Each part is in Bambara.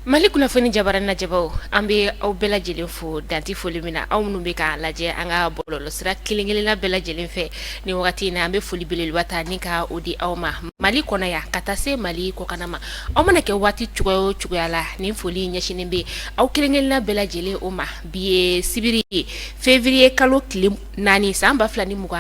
Mali kunnafoni jabaranin lajɛbaaw, an bɛ aw bɛɛ lajɛlen fo dan tɛ foli min na. Aw minnu bɛ k'a lajɛ an ka bɔlɔlɔsira kelen-kelenna bɛɛ lajɛlen fɛ ni wagati in na, an bɛ foli belebeleba ta ni ka o di aw ma Mali kɔnɔ yan ka taa se Mali kɔkanna ma. Aw mana kɛ waati cogoya o cogoya la, nin foli ɲɛsinnen bɛ aw kelen-kelenna bɛɛ lajɛlen o ma. Bi ye sibiri ye, février kalo tile 4, san 2023.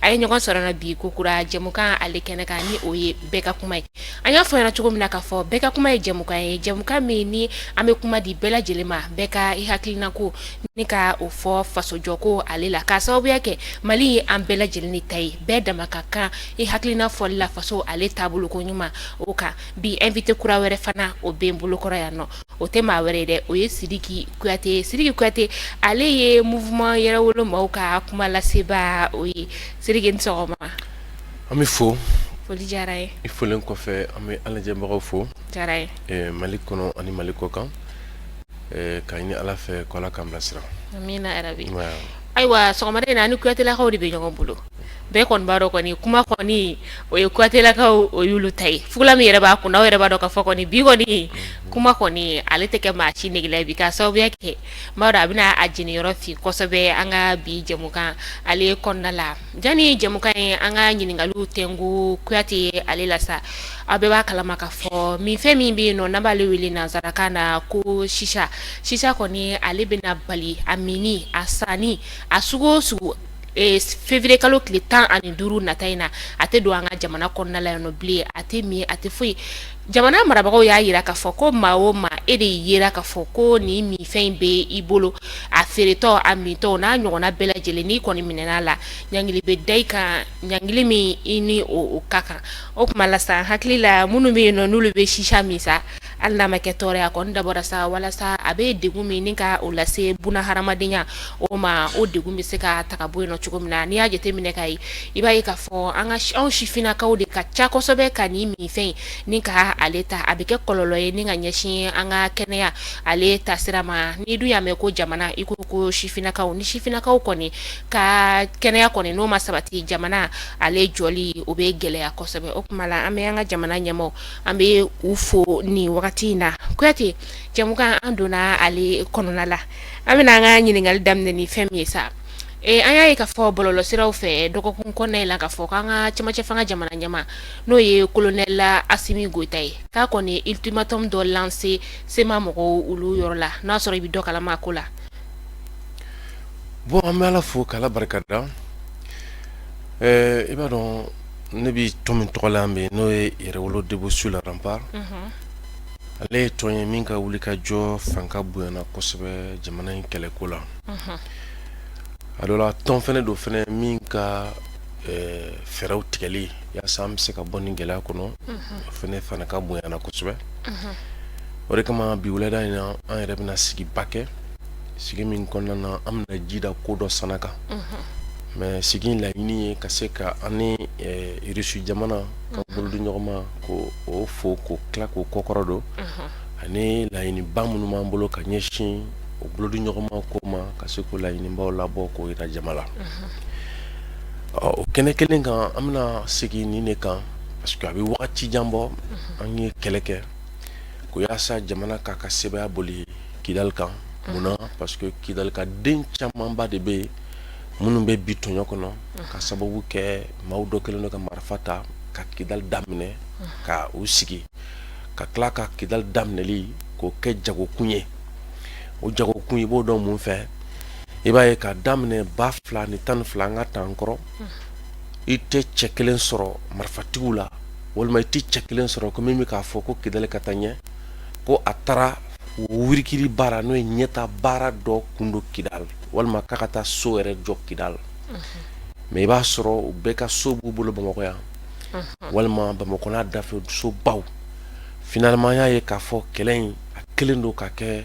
A ye ɲɔgɔn sɔrɔ na bi kokura jɛmukan ale kɛnɛ kan, ni o ye bɛɛ ka kuma ye. An y'a fɔ ɲɛna cogo min na k'a fɔ bɛɛ ka kuma ye jɛmukan ye, jɛmukan min ni an bɛ kuma di bɛɛ lajɛlen ma, bɛɛ ka i hakilina ko ni ka o fɔ fasojɔko ale la, k'a sababuya kɛ Mali ye an bɛɛ lajɛlen de ta ye. Bɛɛ dama ka kan i hakilina fɔli la faso ale taabolo ko ɲuman o kan. Bi, invité kura wɛrɛ fana o bɛ n bolokɔrɔ yan nɔ. O tɛ maa wɛrɛ ye dɛ, o ye Sidiki Kuyate. Sidiki Kuyate, ale ye mouvement Yɛrɛwolo maaw ka kuma lasebaa o ye. Sidiki, ni sɔgɔma. An b'i fo. Foli diyara ye. I folen kɔfɛ, an bɛ an lajɛbagaw fo. Diyara ye. Mali kɔnɔ ani Mali kɔ kan, ka ɲini Ala fɛ ko Ala k'an bilasira. Amina yarabi. Ayiwa, sɔgɔmada in na, an ni Kuyatelakaw de bɛ ɲɔgɔn bolo. Bɛɛ kɔni b'a dɔn kɔni, kuma kɔni o ye Kuyatelakaw, o y'olu ta ye. Fugula min yɛrɛ b'a kunna, aw yɛrɛ b'a dɔn k'a fɔ kɔni bi kɔni kuma kɔni ale tɛ kɛ maa si negela bi, k'a sababuya kɛ n b'a dɔn a bɛna a jeniyɔrɔ fin kosɛbɛ an ka bi jɛmukan ale kɔnɔna la. Jani jɛmukan ye, an ka ɲininkaliw tɛnku Kuyate ale la sa. Aw bɛɛ b'a kalama k'a fɔ minfɛn min bɛ yen nɔ, n'an b'ale wele nansarakan na ko sisa, sisa kɔni ale bɛna bali a minni, a sanni, a sugu o sugu, février kalo tile 15 nata in na, a tɛ don an ka jamana kɔnɔna la yan nɔ bilen. A tɛ min, a tɛ foyi. Jamana marabagaw y'a jira k'a fɔ ko maa o maa, e de yera k'a fɔ ko nin minfɛn in bɛ i bolo, a feeretɔ, a mintɔ, n'a ɲɔgɔnna bɛɛ lajɛlen, n'i kɔni minɛna la, ɲangili bɛ da i kan, ɲangili min i ni o ka kan. O tuma la sa, hakili la, minnu bɛ yen nɔ n'olu bɛ sisa min sa, hali n'a ma kɛ tɔɔrɔ ye, a kɔni dabɔra sa walasa a bɛ degun min ni ka o lase buna hadamadenya o ma, o degun bɛ se ka ta ka bɔ yen nɔ cogo min na. N'i y'a jateminɛ ka ye, i b'a ye k'a fɔ an ka anw sifinnakaw de ka ca kosɛbɛ ka nin minfɛn in ni ka ale ta. A bɛ kɛ kɔlɔlɔ ye ni ka ɲɛsin an ka kɛnɛya ale taasira ma. N'i dun y'a mɛn ko jamana, i ko ko sifinnakaw, ni sifinnakaw kɔni ka kɛnɛya kɔni n'o ma sabati, jamana ale jɔli o bɛ gɛlɛya kosɛbɛ. O tuma la, an bɛ an ka jamana ɲɛmaaw, an bɛ u fo nin wagati in na. Kuyate, jɛmukan an donna ale kɔnɔna la, an bɛna an ka ɲininkali daminɛ ni fɛn min ye sa, an y'a ye k'a fɔ bɔlɔlɔsiraw fɛ dɔgɔkun kɔnɔna la k'a fɔ k'an ka cɛmancɛ fanga jamana ɲɛmaa, n'o ye colonel Asimi Goyita ye, k'a kɔni ultimatum dɔ lancer CMA mɔgɔw olu yɔrɔ la. N'a sɔrɔ i bɛ dɔ kalama a ko la. Bon, an bɛ Ala fo k'Ala barika da. I b'a dɔn, ne bɛ tɔn min tɔgɔ la bi, n'o ye Yɛrɛwolo Debout sur les Remparts, ale ye tɔn ye min ka wuli ka jɔ fanga bonyana kosɛbɛ jamana in kɛlɛko la. A dɔ la, tɔn fɛnɛ don fɛnɛ min ka fɛɛrɛw tigɛli yaasa an bɛ se ka bɔ nin gɛlɛya kɔnɔ, o fɛnɛ fana ka bonyana kosɛbɛ. O de kama bi wulada in na, an yɛrɛ bɛna sigiba kɛ, sigi min kɔnɔna na an bɛna ji da ko dɔ sana kan. Mais sigi in laɲini ye ka se ka an ni Irisi jamana ka bolodi ɲɔgɔn ma, ko o fo, k'o tila k'o kɔkɔrɔ don, ani laɲiniba minnu b'an bolo ka ɲɛsin o bolodi ɲɔgɔn ma ko ma, ka se k'o laɲinibaw labɔ k'o jira jama la. Ɔ, o kɛnɛ kelen kan, an bɛna segin nin de kan, parce que a bɛ wagati jan bɔ, an ye kɛlɛ kɛ ko yaasa jamana k'a ka sebaaya boli Kidali kan. Munna? Parce que Kidali ka den camanba de bɛ yen minnu bɛ bi tɔɲɔ kɔnɔ, ka sababu kɛ maaw dɔ kɛlen don ka marifa ta ka Kidali daminɛ ka u sigi, ka tila ka Kidali daminɛli k'o kɛ jagokun ye. O jagokun, i b'o dɔn mun fɛ? I b'a ye ka daminɛ 2012, an ka tan kɔrɔ, i tɛ cɛ kelen sɔrɔ marifatigiw la, walima i tɛ cɛ kelen sɔrɔ ko min bɛ k'a fɔ ko Kidali ka taa ɲɛ, ko a taara wurikili baara, n'o ye ɲɛta baara dɔ kun don Kidali, walima k'a ka taa so yɛrɛ jɔ Kidali. Mais i b'a sɔrɔ u bɛɛ ka so b'u bolo Bamakɔ yan, walima Bamakɔ n'a dafɛ sobaw. Finalement, an y'a ye k'a fɔ kɛlɛ in a kelen don ka kɛ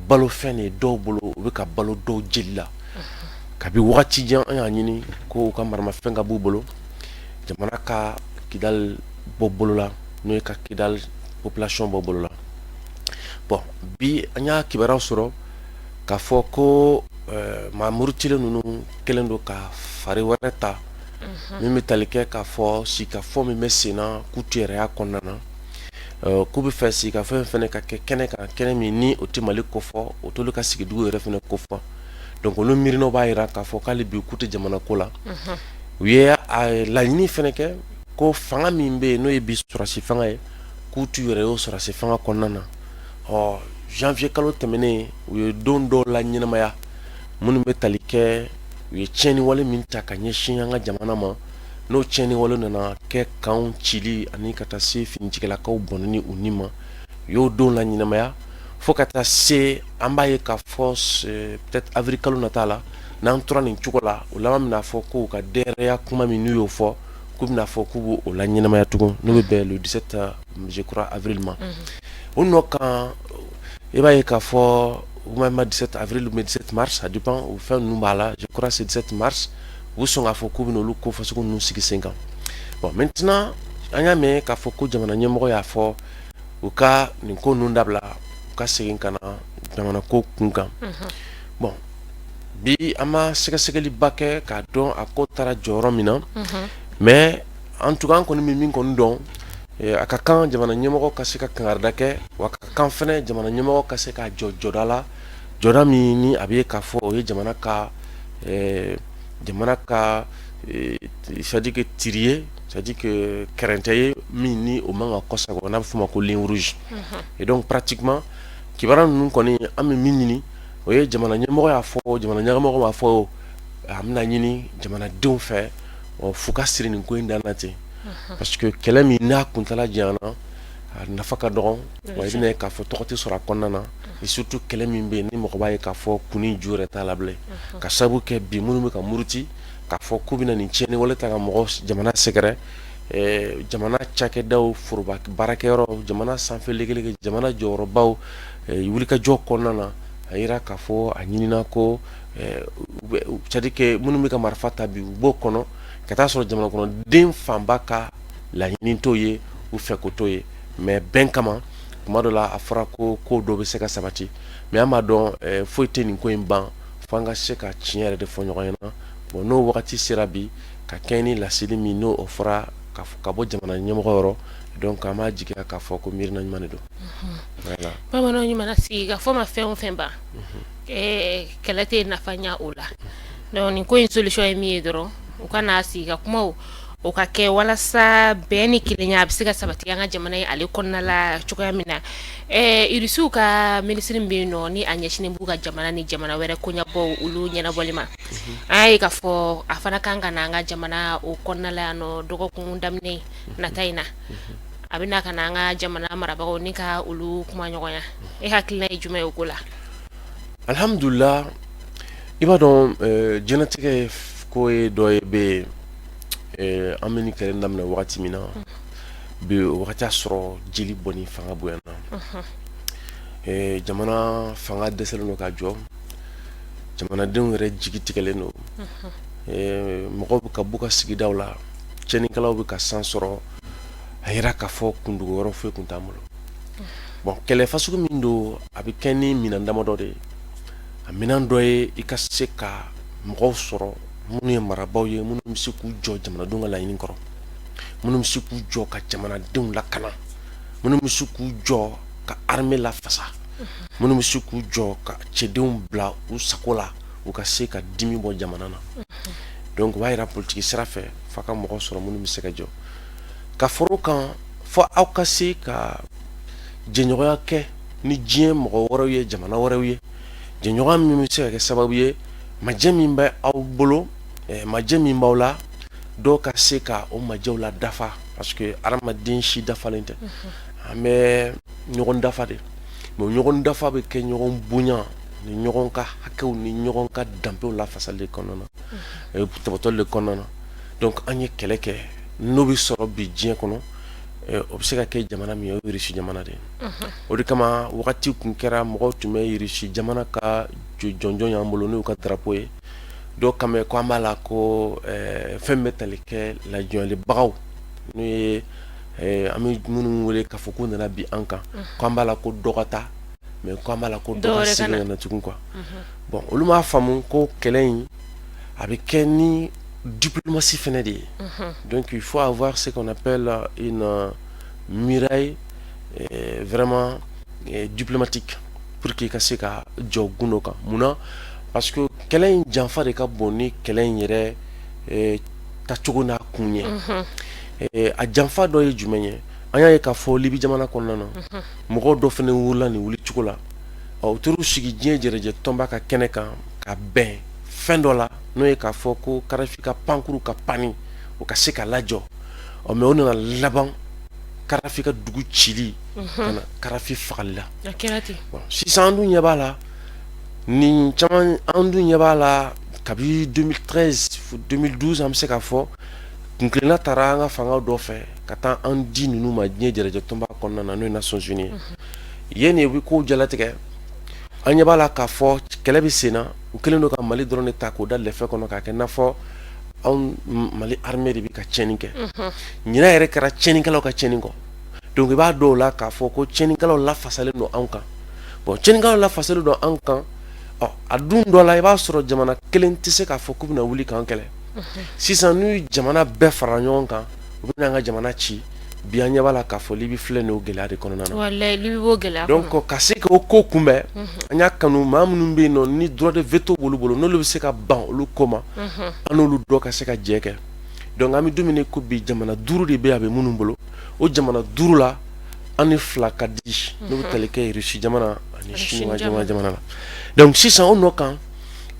balofɛn de ye dɔw bolo, u bɛ ka balo dɔw jeli la. Kabi wagati jan, an y'a ɲini ko u ka maramafɛn ka b'u bolo, jamana ka Kidali bɔ bolo la, n'o ye ka Kidali population bɔ bolo la. Bon, bi an y'a kibaruya sɔrɔ k'a fɔ ko maa murutilen ninnu kɛlen don ka fari wɛrɛ ta min bɛ tali kɛ k'a fɔ sigikafɔ min bɛ sen na k'u to yɛrɛya kɔnɔna na. K'u bɛ fɛ sigikafɔ in fana ka kɛ kɛnɛ kan, kɛnɛ min ni o tɛ Mali kofɔ, o t'olu ka sigidugu yɛrɛ fana kofɔ. Donc olu miirinaw b'a jira k'a fɔ k'ale bi k'u tɛ jamana ko la. U ye laɲini fana kɛ ko fanga min bɛ yen, n'o ye bi sɔrɔdasi fanga ye, k'u t'u yɛrɛ ye o sɔrɔdasi fanga kɔnɔna na. Ɔ janvier kalo tɛmɛnen, u ye don dɔw la ɲɛnamaya minnu bɛ tali kɛ u ye tiɲɛni wale min ta ka ɲɛsin an ka jamana ma, n'o tiɲɛni wale nana kɛ kanw cili ani ka taa se finitigilakaw bɔnɛni u ni ma. U y'o don la ɲɛnamaya fo ka taa se an b'a ye k'a fɔ peut-être avril kalo nata la, n'an tora nin cogo la, o laban bɛna fɔ ko ka DRA kuma min n'u y'o fɔ, k'u bɛna fɔ k'u b'o la ɲɛnamaya tugun, n'o bɛ bɛn le 17, je crois, avril ma. O nɔ kan, i b'a ye k'a fɔ ou même 17 avril ou 17 mars, ça dépend, o fɛn ninnu b'a la. Je crois c'est 17 mars, u bɛ sɔn k'a fɔ k'u bɛna olu ko fasugu ninnu sigi sen kan. Bon, maintenant, an y'a mɛn k'a fɔ ko jamana ɲɛmɔgɔ y'a fɔ u ka nin ko ninnu dabila, u ka segin ka na jamana ko kun kan. Bon, bi an ma sɛgɛsɛgɛliba kɛ k'a dɔn a ko taara jɔyɔrɔ min na, mais en tout cas, an kɔni bɛ min kɔni dɔn, a ka kan jamana ɲɛmɔgɔ ka se ka kangarida kɛ, wa a ka kan fɛnɛ jamana ɲɛmɔgɔ ka se k'a jɔ jɔda la, jɔda min ni a bɛ k'a fɔ o ye jamana ka c'est à dire que tiri ye, c'est à dire que kɛrɛntɛ ye min ni o man ka kɔsagɔ, n'a bɛ f'o ma ko ligne rouge. Et donc pratiquement, kibaruya ninnu kɔni, an bɛ min ɲini, o ye jamana ɲɛmɔgɔ y'a fɔ, jamana ɲɛmɔgɔ b'a fɔ, a bɛna ɲini jamanadenw fɛ f'u ka siri nin ko in dan na ten, parce que kɛlɛ min n'a kuntala janyana, a nafa ka dɔgɔ, wa i bɛna ye k'a fɔ tɔgɔ tɛ sɔrɔ a kɔnɔna na. Et surtout, kɛlɛ min bɛ yen ni mɔgɔ b'a ye k'a fɔ kun ni ju yɛrɛ t'a la bilen, ka sababu kɛ bi minnu bɛ ka muruti k'a fɔ k'u bɛna nin tiɲɛni wale ta ka mɔgɔ jamana sɛgɛrɛ, jamana cakɛdaw, foroba baarakɛyɔrɔ, jamana sanfɛ legelege, jamana jɔyɔrɔbaw, wulikajɔ kɔnɔna na, a yira k'a fɔ a ɲinina ko, c'est à dire que minnu bɛ ka marifa ta bi, u b'o kɔnɔ ka taa sɔrɔ jamana kɔnɔden fanba ka laɲini t'o ye, u fɛ ko t'o ye. Mais bɛn kama, tuma dɔ la, a fɔra ko ko dɔ bɛ se ka sabati, mais an b'a dɔn foyi tɛ nin ko in ban fo an ka se ka tiɲɛ yɛrɛ de fɔ ɲɔgɔn ɲɛna. Bon, n'o wagati sera bi ka kɛɲɛ ni laseli min n'o fɔra ka bɔ jamana ɲɛmɔgɔ yɔrɔ, donc an b'a jigiya k'a fɔ ko miirina ɲuman de don. Voilà. Bamananw ɲuman sigi ka fɔ ma fɛn o fɛn ban, kɛlɛ tɛ nafa ɲa o la. Donc nin ko in solution ye min ye dɔrɔn, u ka n'a sigi ka kumaw o ka kɛ walasa bɛn ni kelenya a bɛ se ka sabati an ka jamana ye ale kɔnɔna la cogoya min na. Irisiw ka minisiri min bɛ yen nɔ, ni a ɲɛsinnen b'u ka jamana ni jamana wɛrɛ koɲɛbɔw olu ɲɛnabɔli ma, an y'a ye k'a fɔ a fana kan ka na an ka jamana o kɔnɔna la yan nɔ dɔgɔkun daminɛ nata in na. A bɛ na ka na an ka jamana marabagaw ni ka olu kuma ɲɔgɔnya. E hakilina ye jumɛn ye o ko la? Alhamdulila, i b'a dɔn, diɲɛlatigɛ ko ye dɔ ye bɛ yen. An bɛ nin kɛlɛ daminɛ wagati min na bi, o wagati y'a sɔrɔ jeli bɔnni fanga bonyana, jamana fanga dɛsɛlen don ka jɔ, jamanadenw yɛrɛ jigi tigɛlen don, mɔgɔw bɛ ka b'u ka sigidaw la, tiɲɛnikɛlaw bɛ ka san sɔrɔ. A yira k'a fɔ kundugu yɔrɔ foyi tun t'an bolo. Bon, kɛlɛ fasugu min don, a bɛ kɛ ni minɛn damadɔ de ye. A minɛn dɔ ye i ka se ka mɔgɔw sɔrɔ minnu ye marabaaw ye, minnu bɛ se k'u jɔ jamanadenw ka laɲini kɔrɔ, minnu bɛ se k'u jɔ ka jamanadenw lakana, minnu bɛ se k'u jɔ ka armée lafasa, minnu bɛ se k'u jɔ ka cɛdenw bila u sago la, u ka se ka dimi bɔ jamana na. Donc o b'a yira politique sira fɛ, f'a ka mɔgɔ sɔrɔ minnu bɛ se ka jɔ ka fara o kan, fo aw ka se ka jɛɲɔgɔnya kɛ ni diɲɛ mɔgɔ wɛrɛw ye, jamana wɛrɛw ye, jɛɲɔgɔnya min bɛ se ka kɛ sababu ye majɛ min bɛ aw bolo, majɛ min b'aw la, dɔw ka se ka o majɛw la dafa, parce que hadamaden si dafalen tɛ. An bɛ ɲɔgɔn dafa de, mais ɲɔgɔn dafa bɛ kɛ ɲɔgɔn bonya ni ɲɔgɔn ka hakɛw ni ɲɔgɔn ka danbew lafasali kɔnɔna na, tɔbɔtɔli de kɔnɔna na. Donc an ye kɛlɛ kɛ, n'o bɛ sɔrɔ bi diɲɛ kɔnɔ, o bɛ se ka kɛ jamana min ye, o ye Irisi jamana de ye. O de kama wagati kun kɛra, mɔgɔw tun bɛ Irisi jamana ka jɔnjɔn y'an bolo, n'u ka drapeau ye. Dɔw kan bɛ ko an b'a la ko fɛn bɛ tali kɛ lajɔlibagaw, n'o ye an bɛ minnu wele k'a fɔ k'u nana bi an kan, k'an b'a la ko dɔ ka taa, mais k'an b'a la ko dɔ ka segin ka na tugun quoi. Bon, olu m'a faamu ko kɛlɛ in a bɛ kɛ ni diplomatie fɛnɛ de ye. Donc il faut avoir ce qu'on appelle une muraille vraiment diplomatique pour que i ka se ka jɔ gun dɔ kan. Mun na? Parce que kɛlɛ in janfa de ka bon ni kɛlɛ in yɛrɛ tacogo n'a kun ye. A janfa dɔ ye jumɛn ye? An y'a ye k'a fɔ Libi jamana kɔnɔna na, mɔgɔw dɔ fana wulila nin wuli cogo la. Ɔ, u taar'u sigi diɲɛ jɛrɛjɛ tɔnba ka kɛnɛ kan ka bɛn fɛn dɔ la, n'o ye k'a fɔ ko Kadafi ka pankuru ka panni, o ka se ka lajɔ. Ɔ, mais o nana laban Kadafi ka dugu cili ka na Kadafi fagali la. Sisan an dun ɲɛ b'a la nin caman, an dun ɲɛ b'a la kabi 2013 fo 2012, an bɛ se k'a fɔ kunkilenna taara an ka fanga dɔ fɛ ka taa an di ninnu ma diɲɛ jɛrɛjɛ tɔnba kɔnɔna na, n'o ye Nations Unies ye. Yen de u bɛ kow jalatigɛ. An ɲɛ b'a la k'a fɔ kɛlɛ bɛ sen na, u kɛlen don ka Mali dɔrɔn de ta k'o da lɛfɛ kɔnɔ k'a kɛ n'a fɔ anw Mali armée de bɛ ka tiɲɛni kɛ. Ɲinɛ yɛrɛ kɛra tiɲɛnikɛlaw ka tiɲɛni kɔ. Donc i b'a dɔn o la k'a fɔ ko tiɲɛnikɛlaw lafasalen don anw kan. Bon, tiɲɛnikɛlaw lafasalen don anw kan. Ɔ, a dun dɔ la, i b'a sɔrɔ jamana kelen tɛ se k'a fɔ k'u bɛna wuli k'an kɛlɛ. Sisan n'u ye jamana bɛɛ fara ɲɔgɔn kan, u bɛna an ka jamana ci. Bi an ɲɛ b'a la k'a fɔ Libi filɛ nin o gɛlɛya de kɔnɔna na. Walayi, Libi b'o gɛlɛya kɔnɔ. Donc ka se k'o ko kunbɛn, an y'a kanu maa minnu bɛ yen nɔ ni droit de veto b'olu bolo, n'olu bɛ se ka ban olu ko ma, an n'olu dɔ ka se ka jɛ kɛ. Donc an bɛ don min ko bi, jamana 5 de bɛ yen a bɛ minnu bolo. O jamana 5 la, an ni fila ka di, n'o bɛ tali kɛ Russie jamana ani Chine jamana la. Donc sisan o nɔ kan,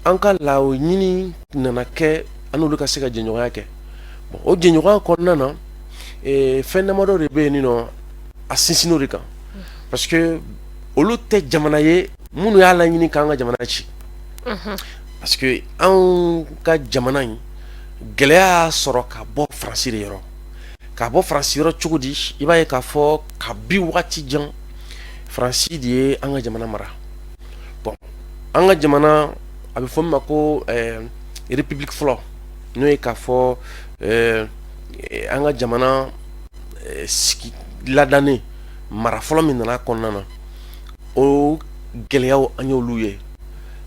an ka laɲini nana kɛ an n'olu ka se ka jɛɲɔgɔnya kɛ. Bon, o jɛɲɔgɔnya kɔnɔna na, fɛn damadɔ de bɛ yen nɔ a sinsin o de kan, parce que olu tɛ jamana ye minnu y'a laɲini k'an ka jamana ci, parce que anw ka jamana in gɛlɛya y'a sɔrɔ ka bɔ Faransi de yɔrɔ. Ka bɔ Faransi yɔrɔ cogo di? I b'a ye k'a fɔ kabi wagati jan, Faransi de ye an ka jamana mara. Bon, an ka jamana a bɛ fɔ min ma ko république fɔlɔ, n'o ye k'a fɔ an ka jamana sigi ladannen mara fɔlɔ min nana kɔnɔna na, o gɛlɛyaw an y'olu ye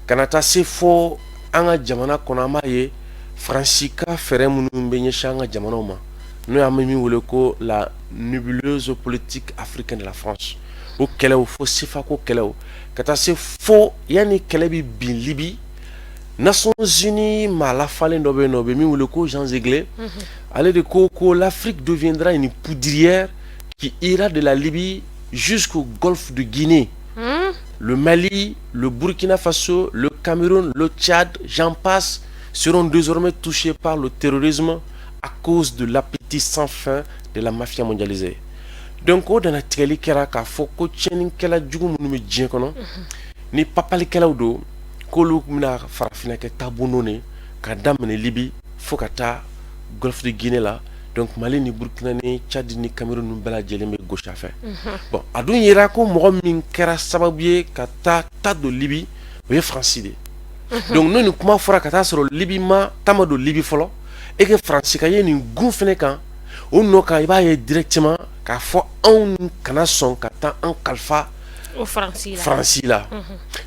ka na taa se fo an ka jamana kɔnɔ. An b'a ye Faransi ka fɛɛrɛ minnu bɛ ɲɛsin an ka jamanaw ma, n'o y'an bɛ min wele ko la nébuleuse politique africaine de la France, o kɛlɛw fo CFA ko kɛlɛw ka taa se fo yanni kɛlɛ bɛ bin Libi. Nations Unies maa lafalen dɔ bɛ yen nɔ, u bɛ min wele ko Jean Ziegler, ale de ko ko l'Afrique deviendra une poudrière qui ira de la Libye jusqu'au golfe de Guinée. Le Mali, le Burkina Faso, le Cameroun, le Tchad, j'en passe, seront désormais touchés par le terrorisme à cause de l'appétit sans fin de la mafia mondialisée. Donc o dannatigɛli kɛra k'a fɔ ko tiɲɛnikɛla jugu minnu bɛ diɲɛ kɔnɔ ni papalikɛlaw don, k'olu bɛna farafinna kɛ taabolo de ka daminɛ Libi fo ka taa golfe de Guinée la. Donc Mali ni Burkina ni Tchad ni Cameroun ninnu bɛɛ lajɛlen bɛ gosi a fɛ. Bon, a dun yera ko mɔgɔ min kɛra sababu ye ka taa ta don Libi, o ye Faransi de ye. Donc n'o nin kuma fɔra ka taa sɔrɔ Libi ma ta ma don Libi fɔlɔ, e que Faransi ka ye nin gun fɛnɛ kan, o nɔ kan, i b'a ye directement k'a fɔ anw kana sɔn ka taa an kalifa o Faransi la. Faransi la.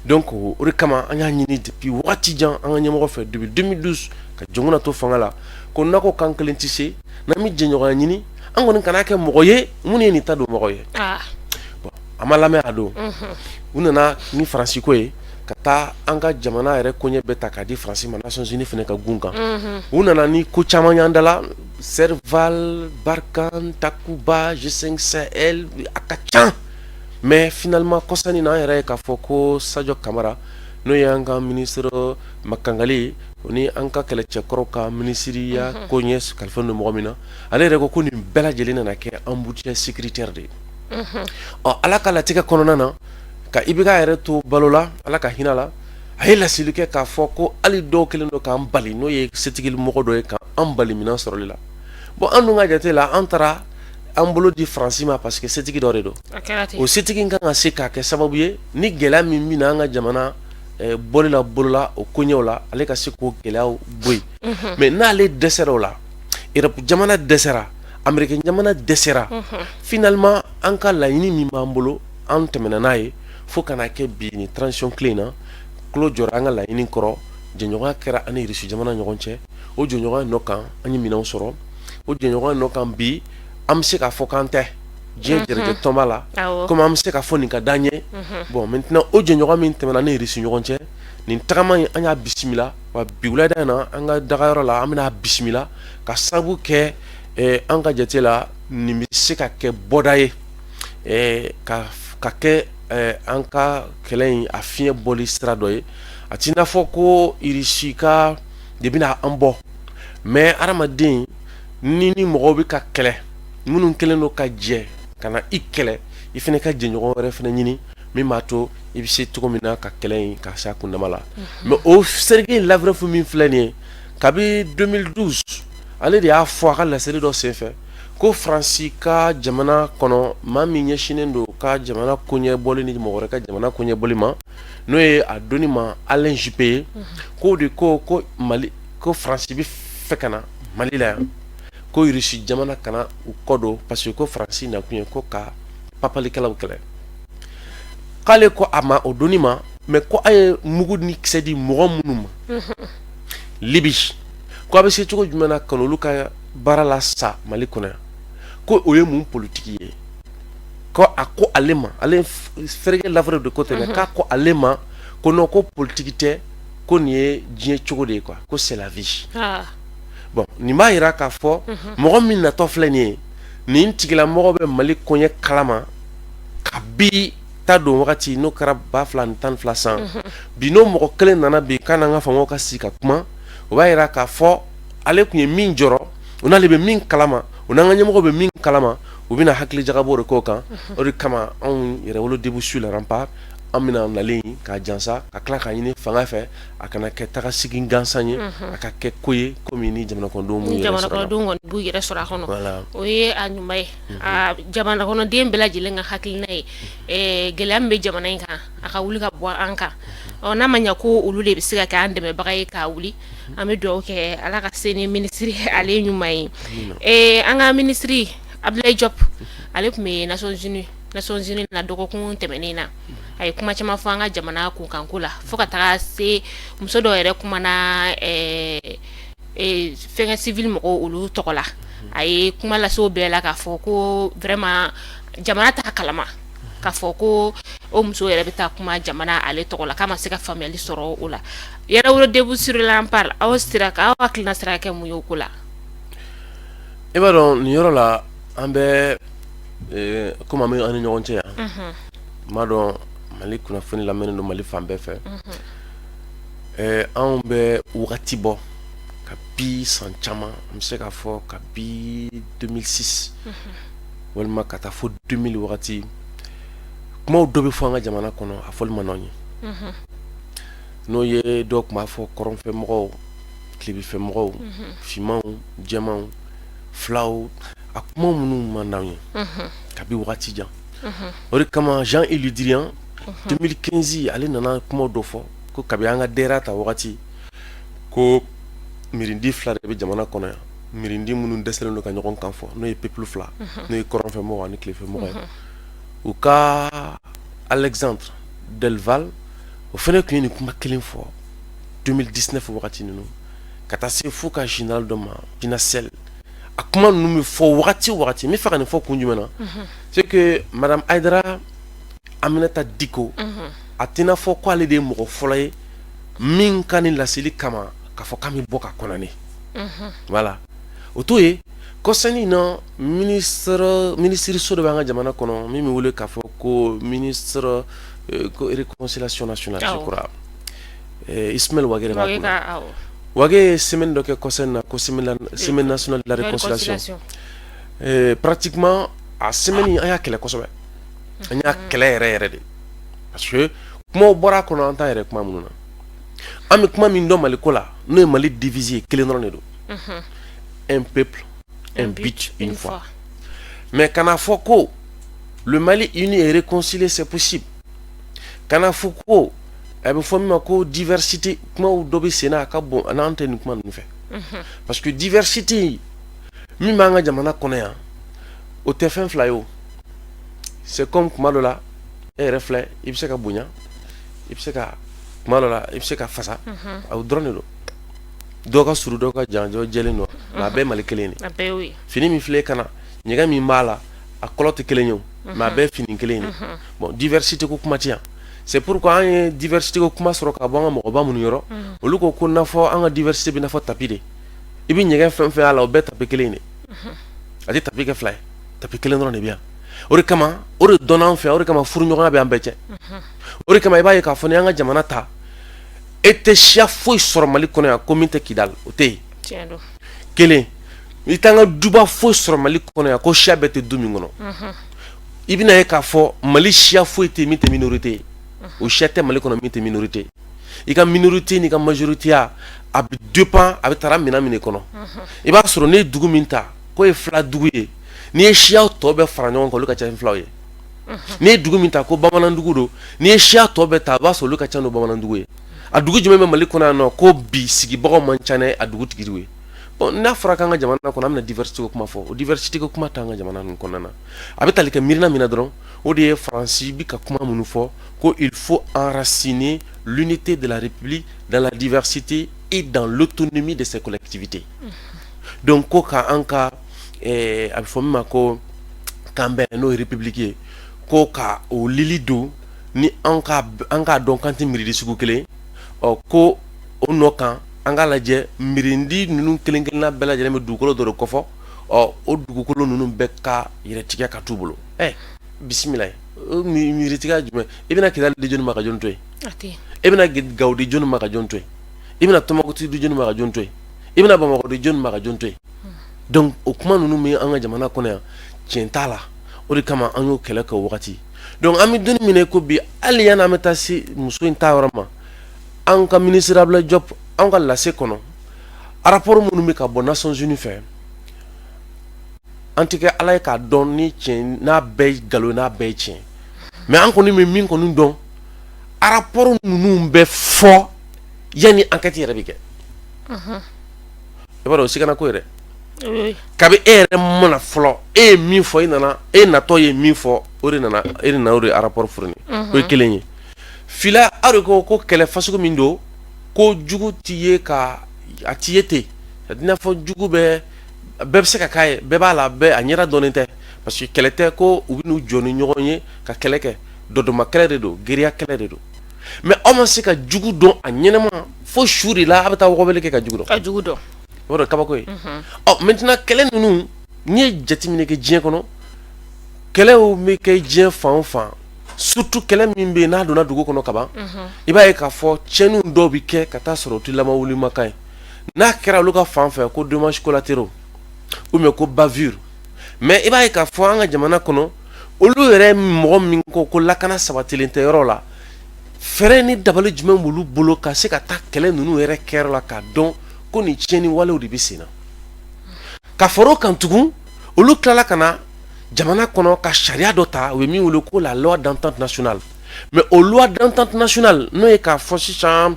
Donc o de kama an y'a ɲini depuis wagati jan an ka ɲɛmɔgɔ fɛ, depuis 2012 ka Dioncounda to fanga la, ko n'a ko k'an kelen tɛ se, n'an bɛ jɛɲɔgɔnya ɲini, an kɔni kana kɛ mɔgɔ ye minnu ye nin ta don mɔgɔ ye. Bon, a ma lamɛn a don. U nana ni Faransi ko ye ka taa an ka jamana yɛrɛ koɲɛ bɛɛ ta k'a di Faransi ma, Nations Unies fana ka gun kan. U nana ni ko caman y'an da la: Serval, Barkhane, Takuba, G5 Sahel, a ka ca. Mais finalement, kɔsani na, an yɛrɛ ye k'a fɔ ko Sadio Kamara, n'o ye an ka ministre Makangali o ni an ka kɛlɛcɛkɔrɔw ka minisiriya ko ɲɛ kalifa don mɔgɔ min na, ale yɛrɛ ko ko nin bɛɛ lajɛlen nana kɛ embouteillage sécuritaire de ye. Ɔ, Ala ka latigɛ kɔnɔna na, ka IBK yɛrɛ to balo la, Ala ka hinɛ la, a ye laseli kɛ k'a fɔ ko hali dɔw kɛlen don k'an bali, n'o ye setigi mɔgɔ dɔ ye, k'an bali minɛn sɔrɔli la. Bon, an dun ka jate la, an taara an bolo di Faransi ma parce que setigi dɔ de don. O setigi in kan ka se k'a kɛ sababu ye ni gɛlɛya min bɛ na an ka jamana bɔli la bolola o koɲɛw la, ale ka se k'o gɛlɛyaw bɔ yen. Mais n'ale dɛsɛra o la, Europe jamana dɛsɛra, Amérique jamana dɛsɛra, finalement an ka laɲini min b'an bolo, an tɛmɛna n'a ye fo ka na kɛ bi ni transition clé in na, tulo jɔra an ka laɲini kɔrɔ. Jɛɲɔgɔnya kɛra an ni Russie jamana ɲɔgɔn cɛ. O jɛɲɔgɔnya nɔ kan, an ye minɛnw sɔrɔ. O jɛɲɔgɔnya nɔ kan, bi an bɛ se k'a fɔ k'an tɛ Diɲɛ jɛrɛjɛ tɔnba la, komi an bɛ se ka fɔ nin ka d'an ye. Bon, maintenant o jɛɲɔgɔn min tɛmɛna ni Irisi ɲɔgɔn cɛ, nin tagama in, an y'a bisimila. Wa bi wulada in na, an ka dagayɔrɔ la, an bɛna bisimila ka sababu kɛ an ka jate la, nin bɛ se ka kɛ bɔda ye ka kɛ an ka kɛlɛ in a fiɲɛ bɔli sira dɔ ye. A t'i n'a fɔ ko Irisi ka de bɛna an bɔ, mais hadamaden ni mɔgɔw bɛ ka kɛlɛ, minnu kɛlen don ka jɛ ka na i kɛlɛ, i fana ka jɛɲɔgɔn wɛrɛ fana ɲini min b'a to i bɛ se cogo min na ka kɛlɛ in ka se a kundama la. Mais o Sergueï Lavrov min filɛ nin ye, kabi 2012, ale de y'a fɔ a ka laseli dɔ senfɛ ko Faransi ka jamana kɔnɔ, maa min ɲɛsinnen don ka jamana koɲɛ bɔli ni mɔgɔ wɛrɛ ka jamana koɲɛ bɔli ma, n'o ye a doni ma Alain Juppé ye, k'o de ko Mali, ko Faransi bɛ fɛ ka na Mali la yan, ko Irisi jamana kana u kɔ don, parce que ko Faransi nakun ye ko ka papalikɛlaw kɛlɛ. K'ale ko a ma o doni ma, mais ko a ye mugu ni kisɛ di mɔgɔ minnu ma Libi, ko a bɛ se cogo jumɛn na ka olu ka baara la sa Mali kɔnɔ yan? Ko o ye mun politiki ye? Ko a ko ale ma, ale Sergueï Lavrov de ko ten, k'a ko ale ma ko non, ko politiki tɛ, ko nin ye diɲɛ cogo de ye quoi, ko c'est la vie. Bon, nin b'a jira k'a fɔ mɔgɔ min natɔ filɛ nin ye, nin tigilamɔgɔ bɛ Mali koɲɛ kalama kabi ta don wagati, n'o kɛra 2012 san. Bi, n'o mɔgɔ kelen nana bi k'a n'an ka faamaw ka sigi ka kuma, o b'a jira k'a fɔ ale tun ye min jɔrɔ, o n'ale bɛ min kalama, o n'an ka ɲɛmɔgɔ bɛ min kalama, u bɛna hakili jagabɔ de k'o kan. O de kama, anw Yɛrɛwolo Debout sur les Remparts, an bɛna nalen k'a jansa ka tila k'a ɲini fanga fɛ, a kana kɛ taga sigi gansan ye, a ka kɛ ko ye komi ni jamana kɔnɔdenw jamana kɔnɔdenw kɔni b'u yɛrɛ sɔrɔ a kɔnɔ. O ye a ɲuman ye, a jamana kɔnɔden bɛɛ lajɛlen ka hakilina ye gɛlɛya min bɛ jamana in kan, a ka wuli ka bɔ an kan. Ɔ, n'a ma ɲɛ ko olu de bɛ se ka kɛ an dɛmɛbaga ye k'a wuli, an bɛ dugawu kɛ Ala ka se ni minisiri ale ɲuman ye. An ka minisiri Abdoulaye Diop, ale tun bɛ Nations Unies na dɔgɔkun tɛmɛnen na. A ye kuma caman fɔ an ka jamana kunkanko la, fo ka taga se muso dɔw yɛrɛ kumana fɛnkɛ civil mɔgɔw olu tɔgɔ la. A ye kuma lase o bɛɛ la k'a fɔ ko vraiment jamana t'a kalama k'a fɔ ko o muso yɛrɛ bɛ taa kuma jamana ale tɔgɔ la, k'a ma se ka faamuyali sɔrɔ o la. Yɛrɛwolo Debout sur les Remparts, aw sera aw hakilina sera ka kɛ mun ye o ko la? I b'a dɔn, nin yɔrɔ la, an bɛ komi an bɛ an ni ɲɔgɔn cɛ yan, n b'a dɔn Mali kunnafoni lamɛnnen don Mali fan bɛɛ fɛ. Anw bɛ wagati bɔ, kabi san caman, an bɛ se k'a fɔ kabi 2006 walima ka taa fo 2000 wagati, kumaw dɔ bɛ fɔ an ka jamana kɔnɔ, a fɔli man d'anw ye. N'o ye dɔw tun b'a fɔ kɔrɔnfɛ mɔgɔw, tilebinfɛ mɔgɔw, finmanw, jɛmanw, filaw, a kuma minnu man d'anw ye kabi wagati jan. O de kama Jean-Yves Le Drian, 2015, ale nana kuma dɔ fɔ ko kabi an ka DRA ta wagati, ko mirindi fila de bɛ jamana kɔnɔ yan, mirindi minnu dɛsɛlen don ka ɲɔgɔn kan fɔ, n'o ye peuple fila, n'o ye kɔrɔnfɛ mɔgɔw ani tilefɛ mɔgɔ ye. U ka Alexandre Del Valle, o fana tun ye nin kuma kelen fɔ 2019 wagati ninnu, ka taa se fo ka général dɔ ma, Pinasel. A kuma ninnu bɛ fɔ wagati o wagati. N bɛ fɛ ka nin fɔ kun jumɛn na? C'est que madame Aïdara Aminata Dicko, a tɛna fɔ ko ale de ye mɔgɔ fɔlɔ ye min ka nin laseli kama k'a fɔ k'an bɛ bɔ ka kɔnɔni. Voilà, o t'o ye. Kɔsani na, ministre so dɔ b'an ka jamana kɔnɔ min bɛ wele k'a fɔ ko ministre ko réconciliation nationale, je crois, Ismaël Wagué b'a kunna. Wagué ye semaine dɔ kɛ kɔsani na ko semaine nationale de la réconciliation. Pratiquement a semaine, an y'a kɛlɛ kosɛbɛ, an y'a kɛlɛ yɛrɛ yɛrɛ de, parce que kumaw bɔra a kɔnɔ, an t'an yɛrɛ kuma minnu na. An bɛ kuma min dɔn Mali ko la, n'o ye Mali divisé, kelen dɔrɔn de don: un peuple, un but, une foi. Mais kana fɔ ko le Mali uni et réconcilié, c'est possible. Kana fɔ ko a bɛ fɔ min ma ko diversité, kumaw dɔ bɛ sen na, a ka bon, n'an tɛ nin kuma ninnu fɛ, parce que diversité min b'an ka jamana kɔnɔ yan, o tɛ fɛn fila ye. O c'est comme kuma dɔ la, e yɛrɛ filɛ, i bɛ se ka bonya, i bɛ se ka kuma dɔ la, i bɛ se ka fasa, o dɔrɔn de don. Dɔw ka surun, dɔw ka jan, dɔw jɛlen don, nka a bɛɛ Mali kelen de. Fini min filɛ, e kana ɲɛgɛn min b'a la, A kɔlɔ tɛ kelen ye o, mais a bɛɛ fini kelen de. Bon, diversité ko kuma tɛ yan. C'est pourquoi an ye diversité ko kuma sɔrɔ ka bɔ an ka mɔgɔba minnu yɔrɔ, olu ko ko n'a fɔ an ka diversité bɛ n'a fɔ tapis de. I bɛ ɲɛgɛn fɛn fɛn y'a la, o bɛɛ tapis kelen de. A tɛ tapis kɛ fila ye, tapis kelen dɔrɔn de bɛ yan. O de kama, o de dɔnna an fɛ, o de kama furuɲɔgɔnya bɛ an bɛɛ cɛ. O de kama i b'a ye k'a fɔ ni an ka jamana ta, e tɛ siya foyi sɔrɔ Mali kɔnɔ yan ko min tɛ Kidali, o tɛ yen. Kelen, i t'an ka duba foyi sɔrɔ Mali kɔnɔ yan ko siya bɛɛ tɛ du min kɔnɔ. I bɛna ye k'a fɔ Mali siya foyi tɛ min tɛ minorité ye, o siya tɛ Mali kɔnɔ min tɛ minorité ye. I ka minorité n'i ka majorité ya, a bɛ dépend, a bɛ taara minɛn min de kɔnɔ. I b'a sɔrɔ ne ye dugu min ta k'o ye fila dugu ye, n'i ye siyaw tɔ bɛɛ fara ɲɔgɔn kan, olu ka ca ni filaw ye. N'i ye dugu min ta ko bamanandugu don, n'i ye siya tɔ bɛɛ ta, a b'a sɔrɔ olu ka ca n'o bamanandugu ye. A dugu jumɛn bɛ Mali kɔnɔ yan nɔ ko bi sigibagaw man ca ni a dugutigiw ye? Bon, n'a fɔra k'an ka jamana kɔnɔ an bɛna diversité ko kuma fɔ, o diversité ko kuma t'an ka jamana ninnu kɔnɔna na. A bɛ tali kɛ miirina min na dɔrɔn, o de ye Faransi bi ka kuma minnu fɔ ko il faut enraciner l'unité de la République dans la diversité et dans l'autonomie de ses collectivités. Donc ko ka an ka a bɛ fɔ min ma ko kan bɛn, n'o ye république ye, ko ka o lili don ni an ka an k'a dɔn k'an tɛ miiridi sugu kelen. Ɔ, ko o nɔ kan, an k'a lajɛ miirindi ninnu kelen kelenna bɛɛ lajɛlen bɛ dugukolo dɔ de kɔfɔ. Ɔ, o dugukolo ninnu bɛɛ ka yɛrɛtigiya ka t'u bolo. Ɛ, bisimila, o miiritigiya jumɛn? I bɛna Kidali di jɔnni ma ka jɔnni to yen? E bɛna Gawo di jɔnni ma ka jɔn to yen? I bɛna Tɔnbukutu di jɔnni ma ka jɔn to yen? I bɛna Bamakɔ di jɔnni ma ka jɔn to yen? Donc o kuma ninnu bɛ an ka jamana kɔnɔ yan, tiɲɛ t'a la. O de kama an y'o kɛlɛ kɛ o wagati. Donc an bɛ don min na ko bi, hali yanni an bɛ taa se muso in ta yɔrɔ ma, an ka ministre Abdoulaye Diop, an ka lase kɔnɔ, rapport minnu bɛ ka bɔ Nations Unies fɛ, an tɛ kɛ Ala ye k'a dɔn ni tiɲɛ n'a bɛɛ ye nkalon, n'a bɛɛ ye tiɲɛ. Mais an kɔni bɛ min kɔni dɔn, rapport ninnu bɛ fɔ yanni enquête yɛrɛ bɛ kɛ. I b'a dɔn, o sigana ko ye dɛ. Kabi e yɛrɛ mana fɔlɔ, e ye min fɔ, e nana, e natɔ ye min fɔ, o de nana, e de nana o de rapport fourni. O ye kelen ye. Fila, aw de ko ko kɛlɛ fasugu min don, ko jugu ti ye ka a ti ye ten, i n'a fɔ jugu bɛ bɛɛ bɛ se ka k'a ye, bɛɛ b'a la, bɛɛ a ɲɛda dɔnnen tɛ, parce que kɛlɛ tɛ ko u bɛ n'u jɔ ni ɲɔgɔn ye ka kɛlɛ kɛ. Dɔdɔma kɛlɛ de don, geriya kɛlɛ de don. Mais aw ma se ka jugu dɔn a ɲɛnama fo su de la, a bɛ taa wɔgɔbɛli kɛ ka jugu dɔn. Ka jugu dɔn. O de kabako ye. Ɔ, maintenant, kɛlɛ ninnu, n'i ye jateminɛ kɛ diɲɛ kɔnɔ, kɛlɛw bɛ kɛ diɲɛ fan o fan, surtout kɛlɛ min bɛ yen n'a donna dugu kɔnɔ kaban, i b'a ye k'a fɔ tiɲɛniw dɔw bɛ kɛ ka taa sɔrɔ o tɛ lamawulimakan ye. N'a kɛra olu ka fan fɛ ko dommages collatéraux ou bien ko bavure. Mais i b'a ye k'a fɔ an ka jamana kɔnɔ, olu yɛrɛ mɔgɔ min ko ko lakana sabatilen tɛ yɔrɔ la, fɛɛrɛ ni dabali jumɛn b'olu bolo ka se ka taa kɛlɛ ninnu yɛrɛ kɛyɔrɔ la k'a dɔn ko nin tiɲɛni walew de bɛ sen na? Ka fara o kan tugun, olu tilala ka na jamana kɔnɔ ka sariya dɔ ta, u ye min wele ko la loi d'entente nationale. Mais o loi d'entente nationale, n'o ye k'a fɔ sisan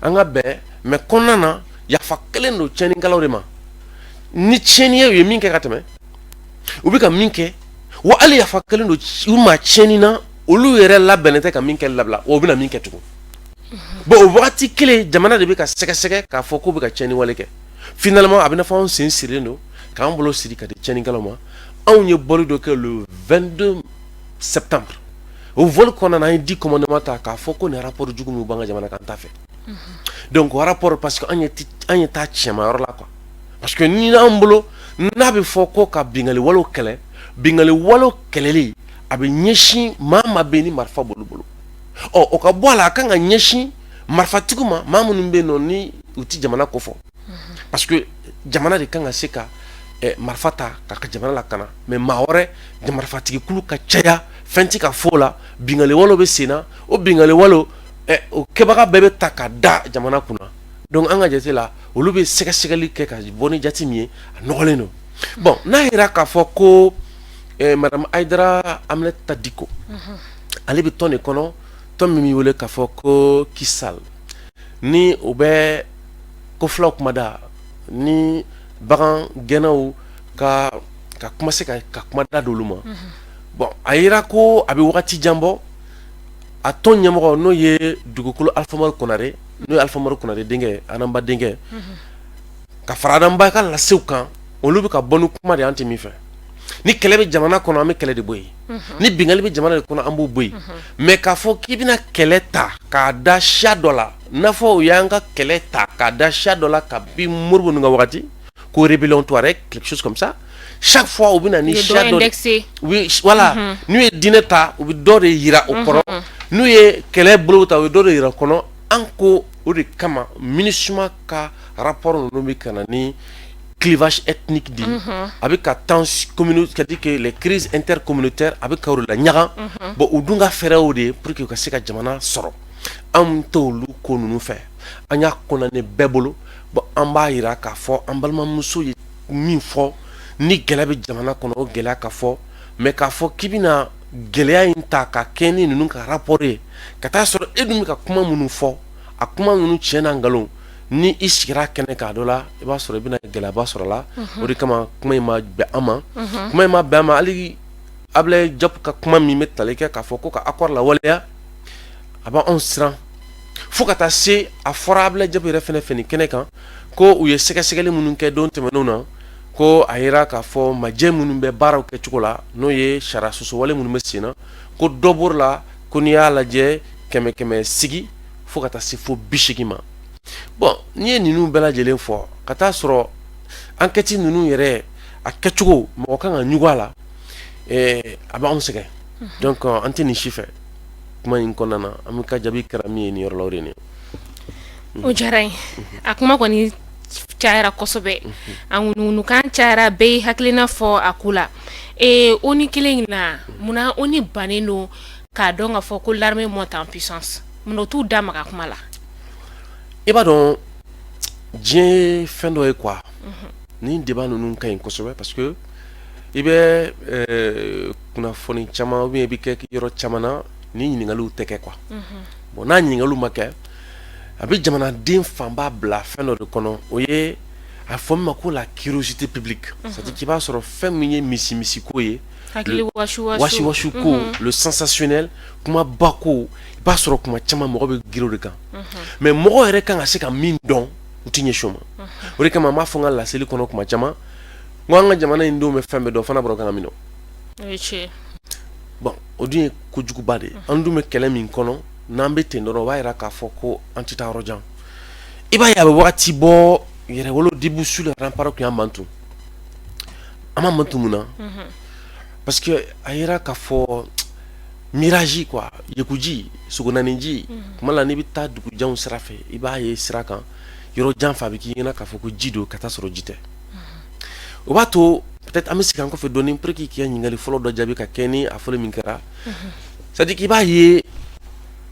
an ka bɛn, mais kɔnɔna na yafa kelen don tiɲɛnikɛlaw de ma ni tiɲɛni ye, u ye min kɛ ka tɛmɛ, u bɛ ka min kɛ wa, hali yafa kelen don u ma tiɲɛni na, olu yɛrɛ labɛnnen tɛ ka min kɛ labila wa, u bɛna min kɛ tugun. Bon, o wagati kelen, jamana de bɛ ka sɛgɛsɛgɛ k'a fɔ k'u bɛ ka tiɲɛni wale kɛ. Finalement, a bɛ n'a fɔ anw sen sirilen don k'an bolo siri ka di tiɲɛnikɛlaw ma. Anw ye bɔli dɔ kɛ le 22 septembre. O vol kɔnɔna na, an ye 10 commandement ta k'a fɔ ko nin rapport jugu min b'an ka jamana kan, an t'a fɛ. Donc o rapport, parce que an ye taa tiɲɛma yɔrɔ la quoi, parce que ni y'an bolo n'a bɛ fɔ ko ka bingali walew kɛlɛ, bingali walew kɛlɛli a bɛ ɲɛsin maa maa bɛ yen ni marifa b'olu bolo. Ɔ, o ka bɔ a la, a kan ka ɲɛsin marifatigiw ma, maa minnu bɛ yen nɔ ni u ti jamana ko fɔ, parce que jamana de kan ka se ka marifa ta k'a ka jamana lakana. Mais maa wɛrɛ marifatigi kulu ka caya, fɛn ti ka fɔ o la, bingali walew bɛ sen na. O bingali walew o kɛbaga bɛɛ bɛ ta ka da jamana kunna. Donc an ka jate la, olu bɛ sɛgɛsɛgɛli kɛ ka bɔ ni jate min ye, a nɔgɔlen don. Bon, n'a yera k'a fɔ ko madame Hayidara Aminata Diko, ale bɛ tɔn de kɔnɔ, tɔn min bɛ wele k'a fɔ ko Kisal, ni o bɛ ko filaw kumada ni bagan gɛnnaw ka kuma se ka kuma da d'olu ma. Bon, a yira ko a bɛ wagati jan bɔ, a tɔn ɲɛmɔgɔ, n'o ye dugukolo Alpha Konare, n'o ye Alpha Konare denkɛ, Anamba denkɛ, ka fara Anamba ka lasew kan, olu bɛ ka bɔ ni kuma de ye an tɛ min fɛ. Ni kɛlɛ bɛ jamana kɔnɔ, an bɛ kɛlɛ de bɔ yen. Ni binkanni bɛ jamana de kɔnɔ, an b'o bɔ yen. Mais k'a fɔ k'i bɛna kɛlɛ ta k'a da siya dɔ la, n'a fɔ u y'an ka kɛlɛ ta k'a da siya dɔ la kabi Modibo ninnu ka wagati, ko rébellion touareg, quelque chose comme ça, chaque fois u bɛ na ni siya dɔ de, voilà, n'u ye diinɛ ta, u bɛ dɔ de yira o kɔrɔ, n'u ye kɛlɛ bolo ta, u bɛ dɔ de yira o kɔnɔ. An ko o de kama MINUSMA ka rapport ninnu bɛ ka na ni clivage ethnique de ye, a bɛ ka tension communautaire, c'est-à-dire que les crises intercommunautaires, a bɛ ka o de la ɲaga. Bon, u dun ka fɛɛrɛ o de ye pour que u ka se ka jamana sɔrɔ. Anw t'olu ko ninnu fɛ, an y'a condamné bɛɛ bolo. Bon, an b'a yira k'a fɔ an balimamuso ye min fɔ, ni gɛlɛya bɛ jamana kɔnɔ, o gɛlɛya ka fɔ. Mais k'a fɔ k'i bɛna gɛlɛya in ta ka kɛ ni ninnu ka rapport ye, ka taa sɔrɔ e dun bɛ ka kuma minnu fɔ, a kuma ninnu tiɲɛ n'a nkalon, ni i sigira kɛnɛ kan dɔ la, i b'a sɔrɔ i bɛna gɛlɛyaba sɔrɔ a la. O de kama kuma in ma bɛn an ma, kuma in ma bɛn an ma. Hali Ablaye Diop ka kuma min bɛ tali kɛ k'a fɔ ko ka accord lawaleya, a b'anw siran fo ka taa se a fɔra Ablaye Diop yɛrɛ fɛnɛ fɛ nin kɛnɛ kan ko u ye sɛgɛsɛgɛli minnu kɛ don tɛmɛnenw na, ko a yira k'a fɔ majɛ minnu bɛ baaraw kɛcogo la, n'o ye sariya sɔsɔwale minnu bɛ sen na, ko dɔ bɔr'o la, ko n'i y'a lajɛ kɛmɛ kɛmɛ sigi fo ka taa se fo 80 ma. Bon, n'i ye ninnu bɛɛ lajɛlen fɔ, ka taa sɔrɔ enquête ninnu yɛrɛ a kɛcogo, mɔgɔ kan ka ɲugu a la, a b'anw sɛgɛn. Donc an tɛ nin si fɛ kuma in kɔnɔna na. An bɛ ka jaabi kɛra min ye nin yɔrɔ la, o de ye nin ye. O diyara n ye. A kuma kɔni cayara kosɛbɛ, a ŋunuŋunukan cayara, bɛɛ ye hakilina fɔ a ko la. ONU kelen in na, munna ONU bannen don k'a dɔn k'a fɔ ko l'armée monte en puissance? Munna u t'u da maga kuma la? I b'a dɔn, diɲɛ ye fɛn dɔ ye quoi. Ni débat ninnu ka ɲi kosɛbɛ, parce que i bɛ kunnafoni caman ou bien i bɛ kɛ yɔrɔ caman na, ni ɲininkaliw tɛ kɛ quoi. Bon, n'a ɲininkaliw ma kɛ, a bɛ jamanaden fanba bila fɛn dɔ de kɔnɔ, o ye a fɔ min ma ko la curiosité publique, c'est à dire k'i b'a sɔrɔ fɛn min ye misi misiko ye, hakili wasu. Wasi wasu ko, le sensationnel, kumaba ko, i b'a sɔrɔ kuma caman mɔgɔ bɛ girin o de kan. Mais mɔgɔ yɛrɛ kan ka se ka min dɔn, u tɛ ɲɛsin o ma. O de kama n b'a fɔ n ka laseli kɔnɔ kuma caman n ko an ka jamana in denw bɛ fɛn bɛɛ dɔn, fana bɔra kan ka min dɔn. O ye tiɲɛ. Bon, o dun ye kojuguba de ye. An dun bɛ kɛlɛ min kɔnɔ, n'an bɛ ten dɔrɔn, o b'a yira k'a fɔ ko an tɛ taa yɔrɔ jan. I b'a ye, a bɛ wagati bɔ, Yɛrɛwolo debout sur les remparts tun y'an mantu. An ma mantu mun na? Parce que a yira k'a fɔ mirage quoi, yekuji sogonaniji, kuma la n'i bɛ taa dugujanw sira fɛ, i b'a ye sira kan yɔrɔ jan fɛ, a bɛ k'i ɲɛna k'a fɔ ko ji don, ka taa sɔrɔ ji tɛ. O b'a to peut-être an bɛ segin an kɔfɛ dɔɔni pour que k'i ka ɲininkali fɔlɔ dɔ jaabi ka kɛ ni a fɔlɔ min kɛra, c'est à dire k'i b'a ye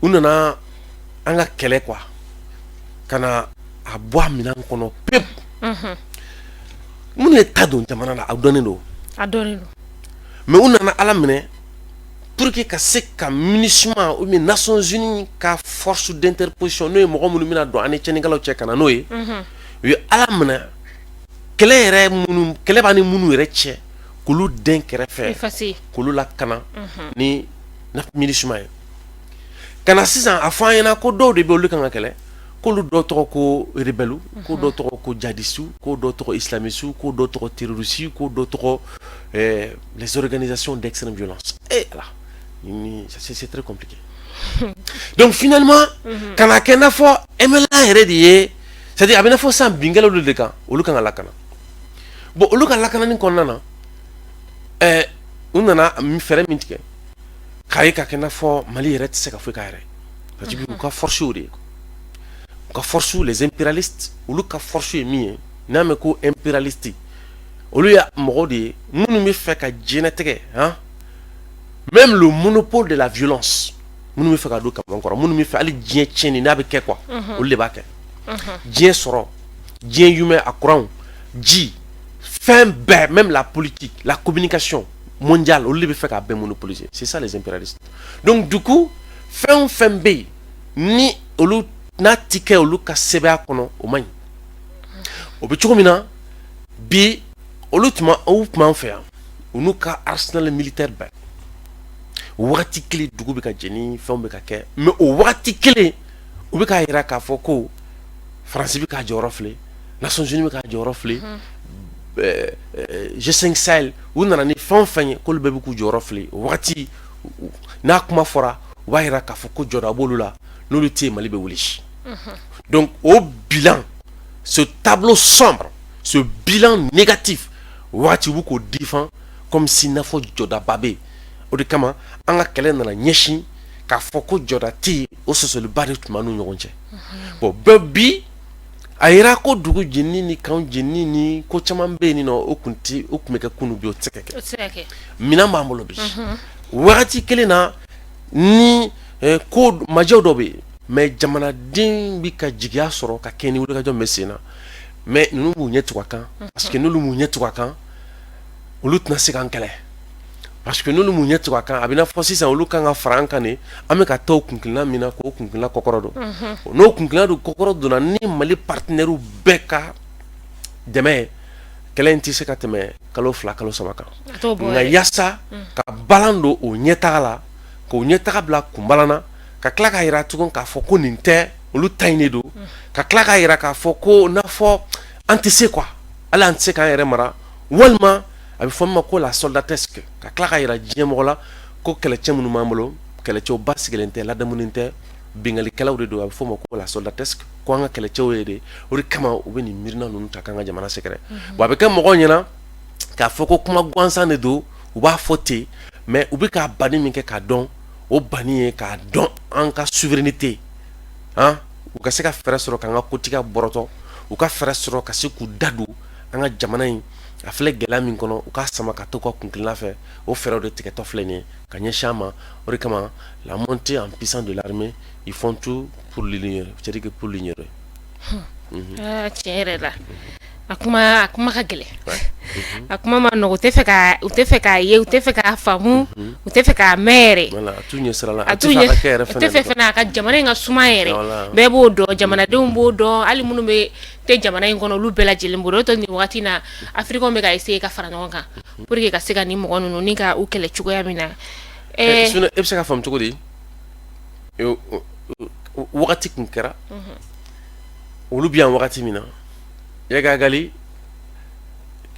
u nana an ka kɛlɛ quoi, ka na a bɔ a minɛn kɔnɔ pewu. Minnu ye ta don jamana la, a dɔnnen don. A dɔnnen don. Mais u nana Ala minɛ pour que ka se ka MINUSMA ou bien Nations Unies ka force d'interposition, n'o ye mɔgɔ minnu bɛna don an ni tiɲɛnikɛlaw cɛ ka na n'o ye, u ye Ala minɛ kɛlɛ yɛrɛ minnu, kɛlɛ b'an ni minnu yɛrɛ cɛ, k'olu den kɛrɛfɛ, effacer, k'olu lakana ni MINUSMA ye. Ka na sisan a fɔ an ɲɛna ko dɔw de bɛ olu kan ka kɛlɛ, k'olu dɔw tɔgɔ ko rebelle, ko dɔw tɔgɔ ko djihadiste, ko dɔw tɔgɔ islamiste, ko dɔw tɔgɔ terroriste, ko dɔw tɔgɔ les organisations d'extrême violence. Eh ala, c'est très compliqué. Donc finalement, ka na kɛ i n'a fɔ MNLA yɛrɛ de ye, c'est à dire a bɛ i n'a fɔ sisan binkɛlaw de kan, olu kan ka lakana. Bon, olu ka lakanani kɔnɔna na, u nana fɛɛrɛ min tigɛ k'a ye ka kɛ i n'a fɔ Mali yɛrɛ tɛ se ka foyi k'a yɛrɛ ye, parce que u ka force y'o de ye. U ka force, les impérialistes, olu ka force ye min ye, n'a mɛn ko impérialiste, olu ye mɔgɔw de ye minnu bɛ fɛ ka diɲɛlatigɛ han, même le monopole de la violence, minnu bɛ fɛ ka don kaban kɔrɔ, minnu bɛ fɛ hali diɲɛ tiɲɛni n'a bɛ kɛ quoi, olu de b'a kɛ. Diɲɛ sɔrɔ, diɲɛ yumɛ, a courant, ji, fɛn bɛɛ, même la politique, la communication mondiale, olu de bɛ fɛ k'a bɛɛ monopoliser. C'est ça les impérialistes. Donc du coup, fɛn o fɛn bɛ yen ni olu n'a ti kɛ olu ka sɛbɛya kɔnɔ, o man ɲi. O bɛ cogo min na bi, olu tun olu tun b'an fɛ yan, u n'u ka arsenal militaire bɛɛ. O wagati kelen, dugu bɛ ka jeni, fɛnw bɛ ka kɛ, mais o wagati kelen, u bɛ k'a yira k'a fɔ ko Faransi bɛ k'a jɔyɔrɔ filɛ, Nations Unies bɛ k'a jɔyɔrɔ filɛ. G5 Sahel, u nana ni fɛn o fɛn ye, k'olu bɛɛ bɛ k'u jɔyɔrɔ fili. O wagati n'a kuma fɔra, u b'a jira k'a fɔ ko jɔda b'olu la, n'olu tɛ yen, Mali bɛ wuli. Donc o bilan, ce tableau sombre, ce bilan négatif, waati u bɛ k'o défend comme si n'a fɔ jɔdaba bɛ yen. O de kama an ka kɛlɛ nana ɲɛsin k'a fɔ ko jɔda tɛ yen. O sɔsɔliba de tun b'an n'u ɲɔgɔn cɛ. Bon, bɛɛ bi a yira ko dugu jeni ni kan jeni ni ko caman bɛ yen nɔ, o kun tɛ, o tun bɛ kɛ kunun, bi o tɛ se ka kɛ. Minɛn b'an bolo bi. Wagati kelen na ni ko majɛw dɔ bɛ yen, mais jamanaden bɛ ka jigiya sɔrɔ ka kɛ ni wulikajɔ min bɛ sen na. Mais ninnu b'u ɲɛ tugu a kan, parce que n'olu m'u ɲɛ tugu a kan, olu tɛna se k'an kɛlɛ, parce que n'olu m'u ɲɛ tugu a kan, a bɛ n'a fɔ sisan olu kan ka fara an kan de. An bɛ ka taa o kunkilenna min na, k'o kunkilenna kɔkɔrɔ don. N'o kunkilenna don kɔkɔrɔ donna ni Mali partenaires bɛɛ ka dɛmɛ ye, kɛlɛ in tɛ se ka tɛmɛ kalo 2, kalo 3 kan. Nka yaasa ka balan don o ɲɛtaga la, k'o ɲɛtaga bila kunbalan na, ka tila k'a jira tugun k'a fɔ ko nin tɛ olu ta in de don, ka tila k'a jira k'a fɔ ko n'a fɔ an tɛ se quoi, hali an tɛ se k'an yɛrɛ mara, walima a bɛ fɔ min ma ko la soldatesque, ka tila k'a jira diɲɛ mɔgɔ la ko kɛlɛcɛ minnu b'an bolo, kɛlɛcɛw basigilen tɛ, ladamunen tɛ, binkalikɛlaw de don. A bɛ fɔ o ma ko la soldatesque, ko an ka kɛlɛcɛw ye de. O de kama u bɛ nin miirina ninnu ta k'an ka jamana sɛgɛrɛ. Bon, a bɛ kɛ mɔgɔw ɲɛna k'a fɔ ko kuma gansan de don, u b'a fɔ ten, mais u bɛ k'a banni min kɛ k'a dɔn, o banni ye k'a dɔn an ka souveraineté han, u ka se ka fɛɛrɛ sɔrɔ k'an ka kotigiya bɔrɔtɔ, u ka fɛɛrɛ sɔrɔ ka se k'u da don an ka jamana in a filɛ gɛlɛya min kɔnɔ, u k'a sama ka to ka kunkilenna fɛ. O fɛɛrɛw de tigɛtɔ filɛ nin ye ka ɲɛsin an ma. O de kama la montée en puissance de l'armée, ils font tout pour l'ignorer, c'est-à-dire que pour l'ignorer. Tiɲɛ yɛrɛ la, a kuma ka gɛlɛn, a kuma ma nɔgɔ. U tɛ fɛ k'a ye, u tɛ fɛ k'a faamu, u tɛ fɛ k'a mɛn yɛrɛ. A t'u ɲɛ sira la. A t'u ɲɛ, u tɛ fɛ fana a ka jamana in ka suma yɛrɛ. Bɛɛ b'o dɔn, jamanadenw b'o dɔn, hali minnu bɛ tɛ jamana in kɔnɔ, olu bɛɛ lajɛlen b'o dɔn. O tɛ nin wagati in na, Africains bɛ ka essayer ka fara ɲɔgɔn kan pour que ka se ka nin mɔgɔ ninnu ni ka u kɛlɛ cogoya min na. Sinon e bɛ se ka faamu cogo di? Wagati kun kɛra, olu bɛ yan wagati min na, Iyad Ag Ghali,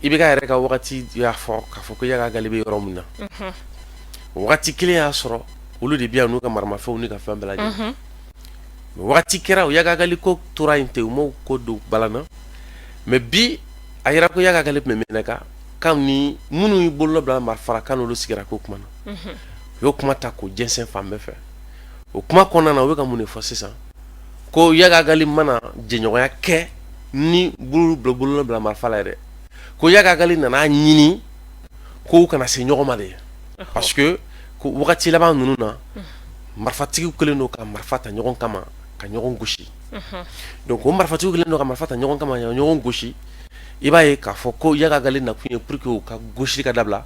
i bɛ ka yɛrɛ ka wagati y'a fɔ k'a fɔ ko Iyad Ag Ghali bɛ yɔrɔ min na, wagati kelen y'a sɔrɔ olu de bɛ yan n'u ka maramafɛnw ni ka fɛn bɛɛ lajɛlen. Wagati kɛra, o Iyad Ag Ghali ko tora yen ten, u m'o ko don balan na. Mais bi a yira ko Iyad Ag Ghali tun bɛ Menaka kan ni minnu y'u bolo bila marifa la, kan n'olu sigira ko kuma na, u y'o kuma ta k'o jɛnsɛn fan bɛɛ fɛ. O kuma kɔnɔna na, u bɛ ka mun de fɔ sisan? Ko Iyad Ag Ghali mana jɛɲɔgɔnya kɛ ni bolo bolo bila marifa la yɛrɛ, ko Iyad Ag Ghali nana ɲini ko u kana se ɲɔgɔn ma de, parce que ko wagati laban ninnu na, marifatigiw kɛlen don ka marifa ta ɲɔgɔn kama ka ɲɔgɔn gosi. Donc o marifatigiw kɛlen don ka marifa ta ɲɔgɔn kama ka ɲɔgɔn gosi, i b'a ye k'a fɔ ko Iyad Ag Ghali nakun ye pour que u ka gosili ka dabila.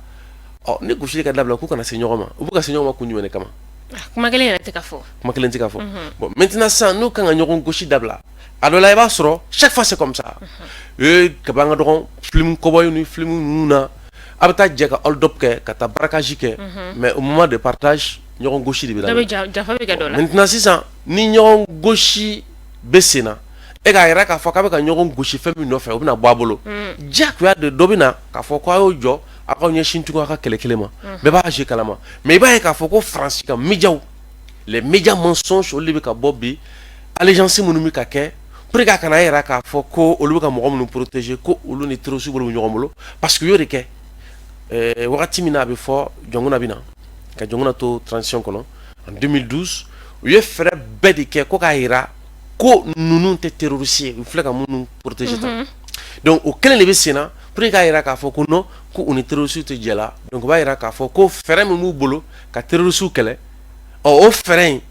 Ɔ, ni gosili ka dabila, k'u kana se ɲɔgɔn ma, u bɛ ka se ɲɔgɔn ma kun jumɛn de kama? Kuma kelen yɛrɛ tɛ ka fɔ. Kuma kelen tɛ ka fɔ. Bon, maintenant sisan, n'u kan ka ɲɔgɔn gosi dabila, a dɔ la i b'a sɔrɔ chaque fois c'est comme ça. Ee, kabi an ka dɔgɔn, film cowboy ni film ninnu na, a bɛ taa jɛ ka hold up kɛ, ka taa braquage kɛ, mais au moment de partage, ɲɔgɔn gosi de bɛ daminɛ, janfa bɛ kɛ dɔ la. Maintenant sisan, ni ɲɔgɔn gosi bɛ sen na, e k'a yɛrɛ k'a fɔ k'a bɛ ka ɲɔgɔn gosi fɛn min nɔfɛ, o bɛna bɔ a bolo diyagoya de. Dɔ bɛ na k'a fɔ k'a y'o jɔ, aw k'aw ɲɛsin tugun aw ka kɛlɛ kelen ma, bɛɛ b'a jeu kalama. Mais i b'a ye k'a fɔ ko Faransi ka médiaw, les médias mensonges, olu de bɛ ka bɔ bi, allégeance minnu bɛ ka kɛ pour que a kana yira k'a fɔ ko olu bɛ ka mɔgɔ minnu protéger, ko olu ni terroristes bolo bɛ ɲɔgɔn bolo, parce que u y'o de kɛ wagati min na a bɛ fɔ Dioncounda bɛ na ka Dioncounda to transition kɔnɔ en 2012, u ye fɛɛrɛ bɛɛ de kɛ ko k'a yira ko ninnu tɛ terroriste ye, u filɛ ka minnu protéger tan. Donc o kelen de bɛ sen na pour que k'a yira k'a fɔ ko non, ko u ni terroriste tɛ jɛ la. Donc o b'a yira k'a fɔ ko fɛɛrɛ min b'u bolo ka terroriste kɛlɛ, ɔ, o fɛɛrɛ in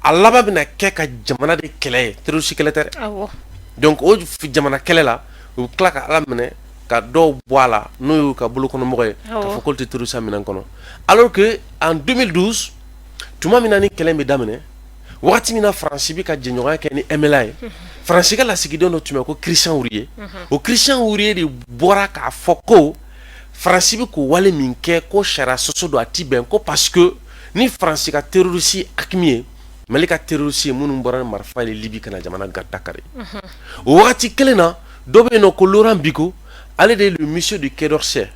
a laban bɛna kɛ ka jamana de kɛlɛ ye, terroriste kɛlɛ tɛ dɛ. Donc o jamana kɛlɛ la, u bɛ tila ka Ala minɛ ka dɔw bɔ a la, n'o y'u ka bolokɔnɔmɔgɔ ye, k'a fɔ k'olu tɛ terroriste minɛn kɔnɔ, alors que en 2012, tuma min na ni kɛlɛ bɛ daminɛ, wagati min na Faransi bɛ ka jɛɲɔgɔnya kɛ ni MNLA ye, Faransi ka lasigiden dɔ tun bɛ ko Christian Hourier. O Christian Hourier de bɔra k'a fɔ ko Faransi bɛ k'o wale min kɛ, ko sariya sɔsɔ don, a ti bɛn, ko parce que ni Faransi ka terroriste AQMI ye, Mali ka terroriste ye minnu bɔra ni marifa ye Libi ka na jamana dakari. O wagati kelen na, dɔ bɛ yen nɔ ko Laurent Bigot, Ale de ye le monsieur du Quai d'Orsay,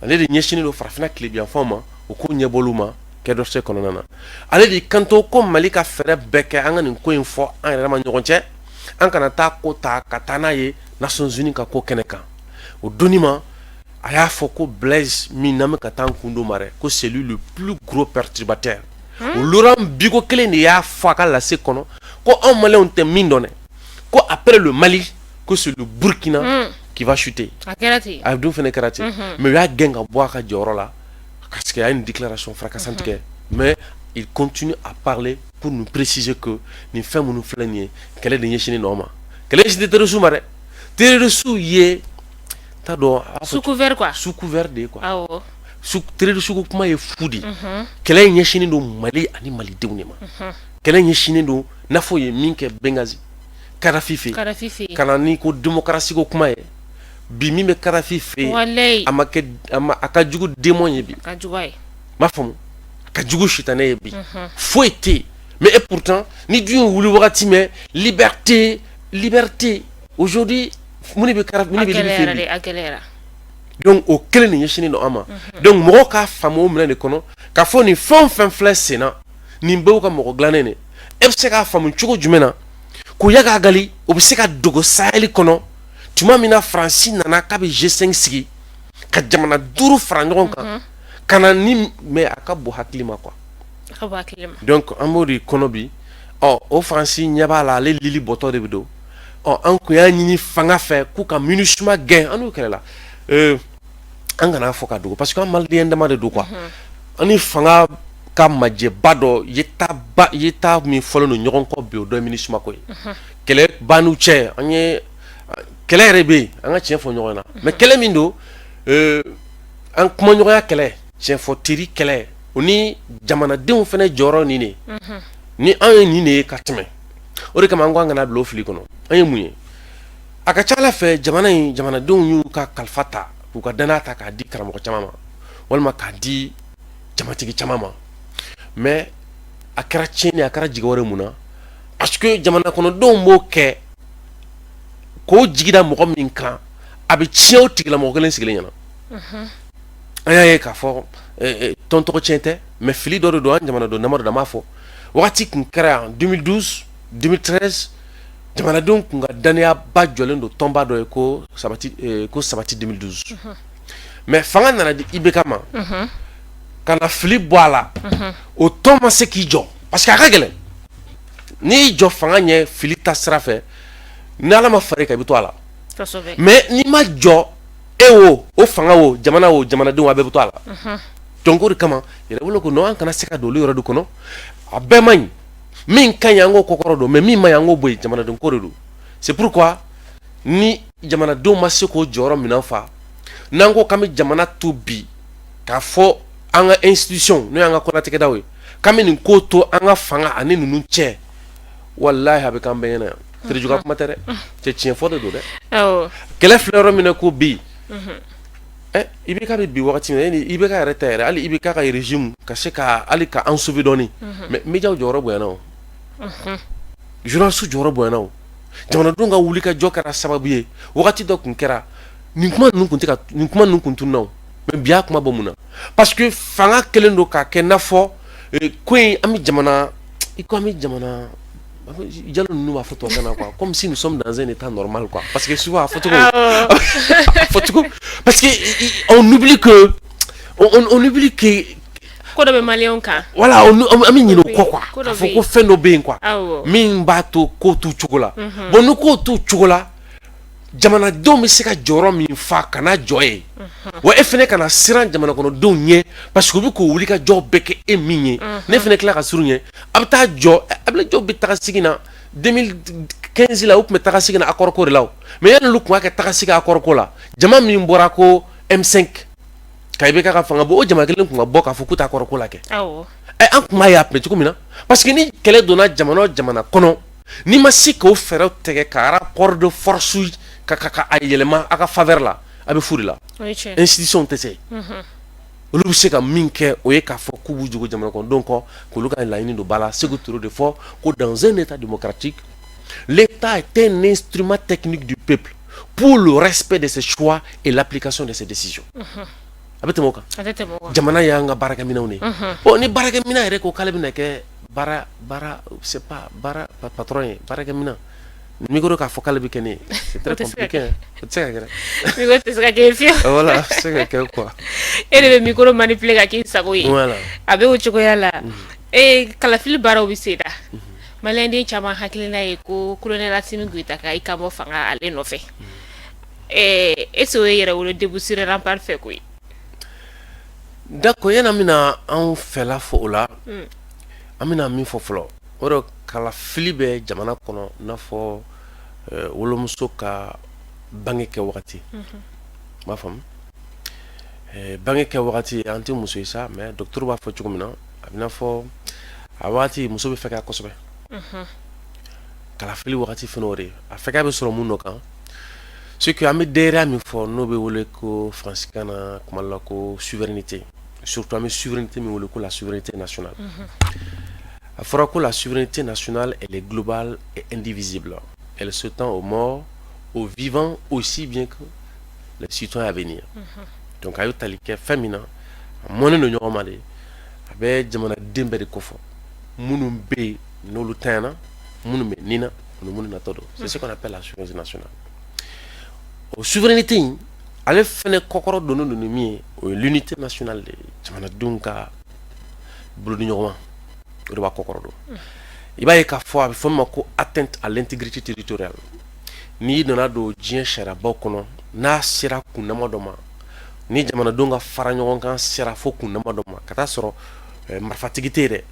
ale de ɲɛsinnen don farafinna tilebinyanfan ma, o ko ɲɛbɔliw ma Quai d'Orsay kɔnɔna na. Ale de kanto ko Mali ka fɛɛrɛ bɛɛ kɛ an ka nin ko in fɔ an yɛrɛ ma ɲɔgɔn cɛ, an kana taa ko ta ka taa n'a ye Nations Unies ka ko kɛnɛ kan. O doni ma, a y'a fɔ ko Blaise min n'an bɛ ka taa an kun don ma dɛ, ko c'est lui le plus gros perturbateur. O Laurent Bigot kelen de y'a fɔ a ka lase kɔnɔ ko anw Maliyɛnw tɛ min dɔn dɛ, ko après le Mali, ko c'est le Burkina qui va chuter. A kɛra ten. A dun fana kɛra ten, mais u y'a gɛn ka bɔ a ka jɔyɔrɔ la parce que a ye une déclaration fracassante kɛ. Mais il continue à parler pour nous préciser que nin fɛn minnu filɛ nin ye, kɛlɛ de ɲɛsinnen don an ma. Kɛlɛ ɲɛsinnen tɛ terroristes ma dɛ, terroristes ye t'a dɔn. Sous couvert quoi. Sous couvert de ye quoi. Terroristes ko kuma ye fu de ye. Kɛlɛ ɲɛsinnen don Mali ani malidenw de ma. Kɛlɛ ɲɛsinnen don n'a fɔ ye min kɛ Benghazi, Kadhafi fɛ yen, ka na ni ko démocratie ko kuma ye bi. Min bɛ Kadhafi fɛ yen, a ma kɛ, a ka jugu démon ye bi. A ka jugu a ye. M'a faamu, a ka jugu sitanɛ ye bi. Foyi tɛ yen. Mais et pourtant ni dun ye wuli wagati mɛn, liberté, liberté, aujourd'hui mun de bɛ Kadhafi, mun de bɛ Libi fɛ yen bi? A gɛlɛyara. Donc o kelen de ɲɛsinnen don an ma. Donc mɔgɔw k'a faamu o minɛn de kɔnɔ k'a fɔ nin fɛn o fɛn filɛ sen na, nin bɛɛ y'u ka mɔgɔ dilannen de. E bɛ se k'a faamu cogo jumɛn na ko Iyad Ag Ghali o bɛ se ka dogo Sahel kɔnɔ tuma min na Faransi nana k'a bɛ G5 sigi ka jamana 5 fara ɲɔgɔn kan ka na ni, mais a ka bon hakili ma quoi. A ka bon hakili ma. Donc an b'o de kɔnɔ bi. Ɔ, o Faransi ɲɛ b'a la, ale lili bɔtɔ de bɛ don. Ɔ, an kun y'a ɲini fanga fɛ k'u ka MINUSMA gɛn, an n'u kɛlɛla. An kana fɔ ka dogo parce que an maliyɛn dama de don quoi. An ni fanga ka majɛba dɔ yeta yeta min fɔlen don ɲɔgɔn kɔ bi, o dɔ ye MINUSMA ko ye. Kɛlɛ ban n'u cɛ, an ye kɛlɛ yɛrɛ bɛ yen, an ka tiɲɛ fɔ ɲɔgɔn na. Mais kɛlɛ min don, an kumaɲɔgɔnya kɛlɛ, tiɲɛ fɔ teri kɛlɛ, o ni jamanadenw fana jɔyɔrɔ nin de ni an ye nin de ye ka tɛmɛ. O de kama an ko an kana bila o fili kɔnɔ. An ye mun ye? A ka ca ala fɛ, jamana in jamanadenw y'u ka kalifa ta k'u ka danaya ta k'a di karamɔgɔ caman ma walima k'a di jamatigi caman ma. Mais a kɛra tiɲɛni, a kɛra jigi wɛrɛ mun na? Parce que jamana kɔnɔdenw b'o kɛ k'o jigi da mɔgɔ min kan, a bɛ tiɲɛ o tigilamɔgɔ kelen sigilen ɲɛna. An y'a ye k'a fɔ tɔn tɔgɔ tiɲɛ tɛ, mais fili dɔ de don. An jamanadenw damadɔ an b'a fɔ wagati kun kɛra yan 2012, 2013, jamanadenw kun ka danayaba jɔlen don tɔnba dɔ ye ko Sabati, ko Sabati 2012. Mais fanga nana di IBK ma ka na fili bɔ a la, o tɔn ma se k'i jɔ parce que a ka gɛlɛn. N'i y'i jɔ fanga ɲɛ fili ta sira fɛ, ni Ala ma far'i kan, i bɛ to a la. Mais n'i ma jɔ, e o o fanga o jamana o jamanadenw, a bɛɛ bɛ to a la. Donc o de kama Yɛrɛwolo ko non, an kana se ka don olu yɔrɔ de kɔnɔ. A bɛɛ man ɲi. Min ka ɲi, an k'o kɔkɔrɔ don, mais min man ɲi, an k'o bɔ yen. Jamanaden ko de don. C'est pourquoi ni jamanadenw ma se k'o jɔyɔrɔ minɛn fa, n'an ko k'an bɛ jamana to bi k'a fɔ an ka institution, n'o y'an ka kɔnɔtigɛdaw ye, k'an bɛ nin ko to an ka fanga ani ninnu cɛ, walahi a bɛ k'an bɛɛ ɲɛna yan. Terejugu kuma tɛ dɛ, cɛ, tiɲɛ fɔ de don dɛ. Kɛlɛ filɛ yɔrɔ min na ko bi, ɛ, IBK bɛ bi wagati min na, IBK yɛrɛ tɛ yɛrɛ, hali IBK ka régime ka se ka hali ka an sauver dɔɔni, mais médiaw jɔyɔrɔ bonyana, o journaliste jɔyɔrɔ bonyana, o jamanadenw ka wuli ka jɔ kɛra sababu ye. Wagati dɔ tun kɛra, nin kuma ninnu tun tɛ ka, nin kuma ninnu tun tununa o. Mais bi y'a kuma bɔ mun na? Parce que fanga kɛlen don k'a kɛ n'a fɔ ko in an bɛ jamana i ko an bɛ jamana Jalo ninnu b'a fɔ tubabukan na quoi, comme si nous sommes dans un état normal quoi. Parce que souvent a fɔcogo a fɔcogo, parce que on oublie que ko dɔ bɛ maliyɛnw kan. Voilà, an bɛ ɲinɛ o kɔ quoi, k'a fɔ ko fɛn dɔ bɛ yen quoi, min b'a to ko t'u cogo la. Bon, ni ko t'u cogo la, jamanadenw bɛ se ka jɔyɔrɔ min fa ka n'a jɔ ye wa, e fana kana siran jamana kɔnɔdenw ɲɛ parce que u bɛ k'o wuli ka jɔ bɛɛ kɛ e min ye. Ne fana tila ka surun ɲɛ, a bɛ taa jɔ, a bɛ jɔ bɛ taga sigi na. 2015 la, u tun bɛ taga sigi na accord ko de la o. Mais yanni olu tun ka kɛ taga sigi accord ko la, jama min bɔra ko M5 ka IBK ka fanga bɔ, o jama kelen tun ka bɔ k'a fɔ k'u tɛ accord ko la kɛ. Ɛ, an tun b'a ye a tun bɛ cogo min na, parce que ni kɛlɛ donna jamana o jamana kɔnɔ, n'i ma se k'o fɛɛrɛw tigɛ ka rapport de force ka a yɛlɛma a ka faveur la, a bɛ fu de la. Institution tɛ se, olu bɛ se ka min kɛ, o ye k'a fɔ k'u b'u jogo jamana kɔnɔdenw kɔ, k'olu ka laɲini don ba la. Sékou Touré de fɔ ko dans un état démocratique, l'État est un instrument technique du peuple. pour le respect de ses choix et l'application de ses décisions. A bɛ tɛmɛ o kan? Jamana y'an ka baarakɛminɛnw de ye. Bon, ni baarakɛminɛn yɛrɛ ko k'ale bɛna kɛ baara baara, c'est pas baara patron ye, baarakɛminɛn micro k'a fɔ k'ale bɛ kɛ ne ye, c'est très compliqué, o tɛ se ka kɛ dɛ. Micro tɛ se ka kɛ fiyewu. Voilà, a tɛ se ka kɛ quoi. E de bɛ micro manipuler ka k'i sago ye. Voilà. A bɛ o cogoya la. Ee, kalafili baaraw bɛ sen na. Maliyɛnden caman hakilina ye ko colonel Assimi Goïta ka i kan bɔ fanga ale nɔfɛ. Est ce que o ye Yɛrɛwolo Debout sur les Remparts fɛ ko ye? D'accord, yanni an bɛna anw fɛla fɔ o la, an bɛna min fɔ fɔlɔ, o de kalafili bɛ jamana kɔnɔ i n'a fɔ wolomuso ka bange kɛ wagati. I b'a faamu, bange kɛ wagati, an tɛ muso ye sa, mais docteur b'a fɔ cogo min na, a bɛ n'a fɔ a wagati muso bɛ fɛgɛya kosɛbɛ. Kalafili wagati fana o de ye, a fɛgɛya bɛ sɔrɔ mun dɔ kan, ce que an bɛ denyɛrɛya min fɔ, n'o bɛ wele ko faransikan na kuma dɔ la ko souveraineté, surtout an bɛ souveraineté min wele ko la souveraineté nationale. A fɔra ko la souveraineté nationale, elle est globale et indivisible, elle s'étend aux morts, aux vivants, aussi bien que les citoyens à venir. Donc a y'o tali kɛ fɛn min na, a mɔnnen don ɲɔgɔn ma de, a bɛ jamanaden bɛɛ de kofɔ, minnu bɛ yen n'olu tanyana, minnu bɛ nin na ani minnu natɔ don. C'est ce qu'on appelle la souveraineté nationale. O souveraineté in, ale fɛnɛ kɔkɔrɔ donnen don ni min ye, o ye l'unité nationale de ye, jamanadenw ka bolodiɲɔgɔnma, o de b'a kɔkɔrɔ don. I b'a ye k'a fɔ a bɛ fɔ min ma ko atteinte à l'intégrité territoriale. N'i nana don diɲɛ sariyabaw kɔnɔ, n'a sera kundama dɔ ma, ni jamanadenw ka fara ɲɔgɔn kan sera fo kundama dɔ ma, ka taa sɔrɔ marifatigi tɛ yen dɛ,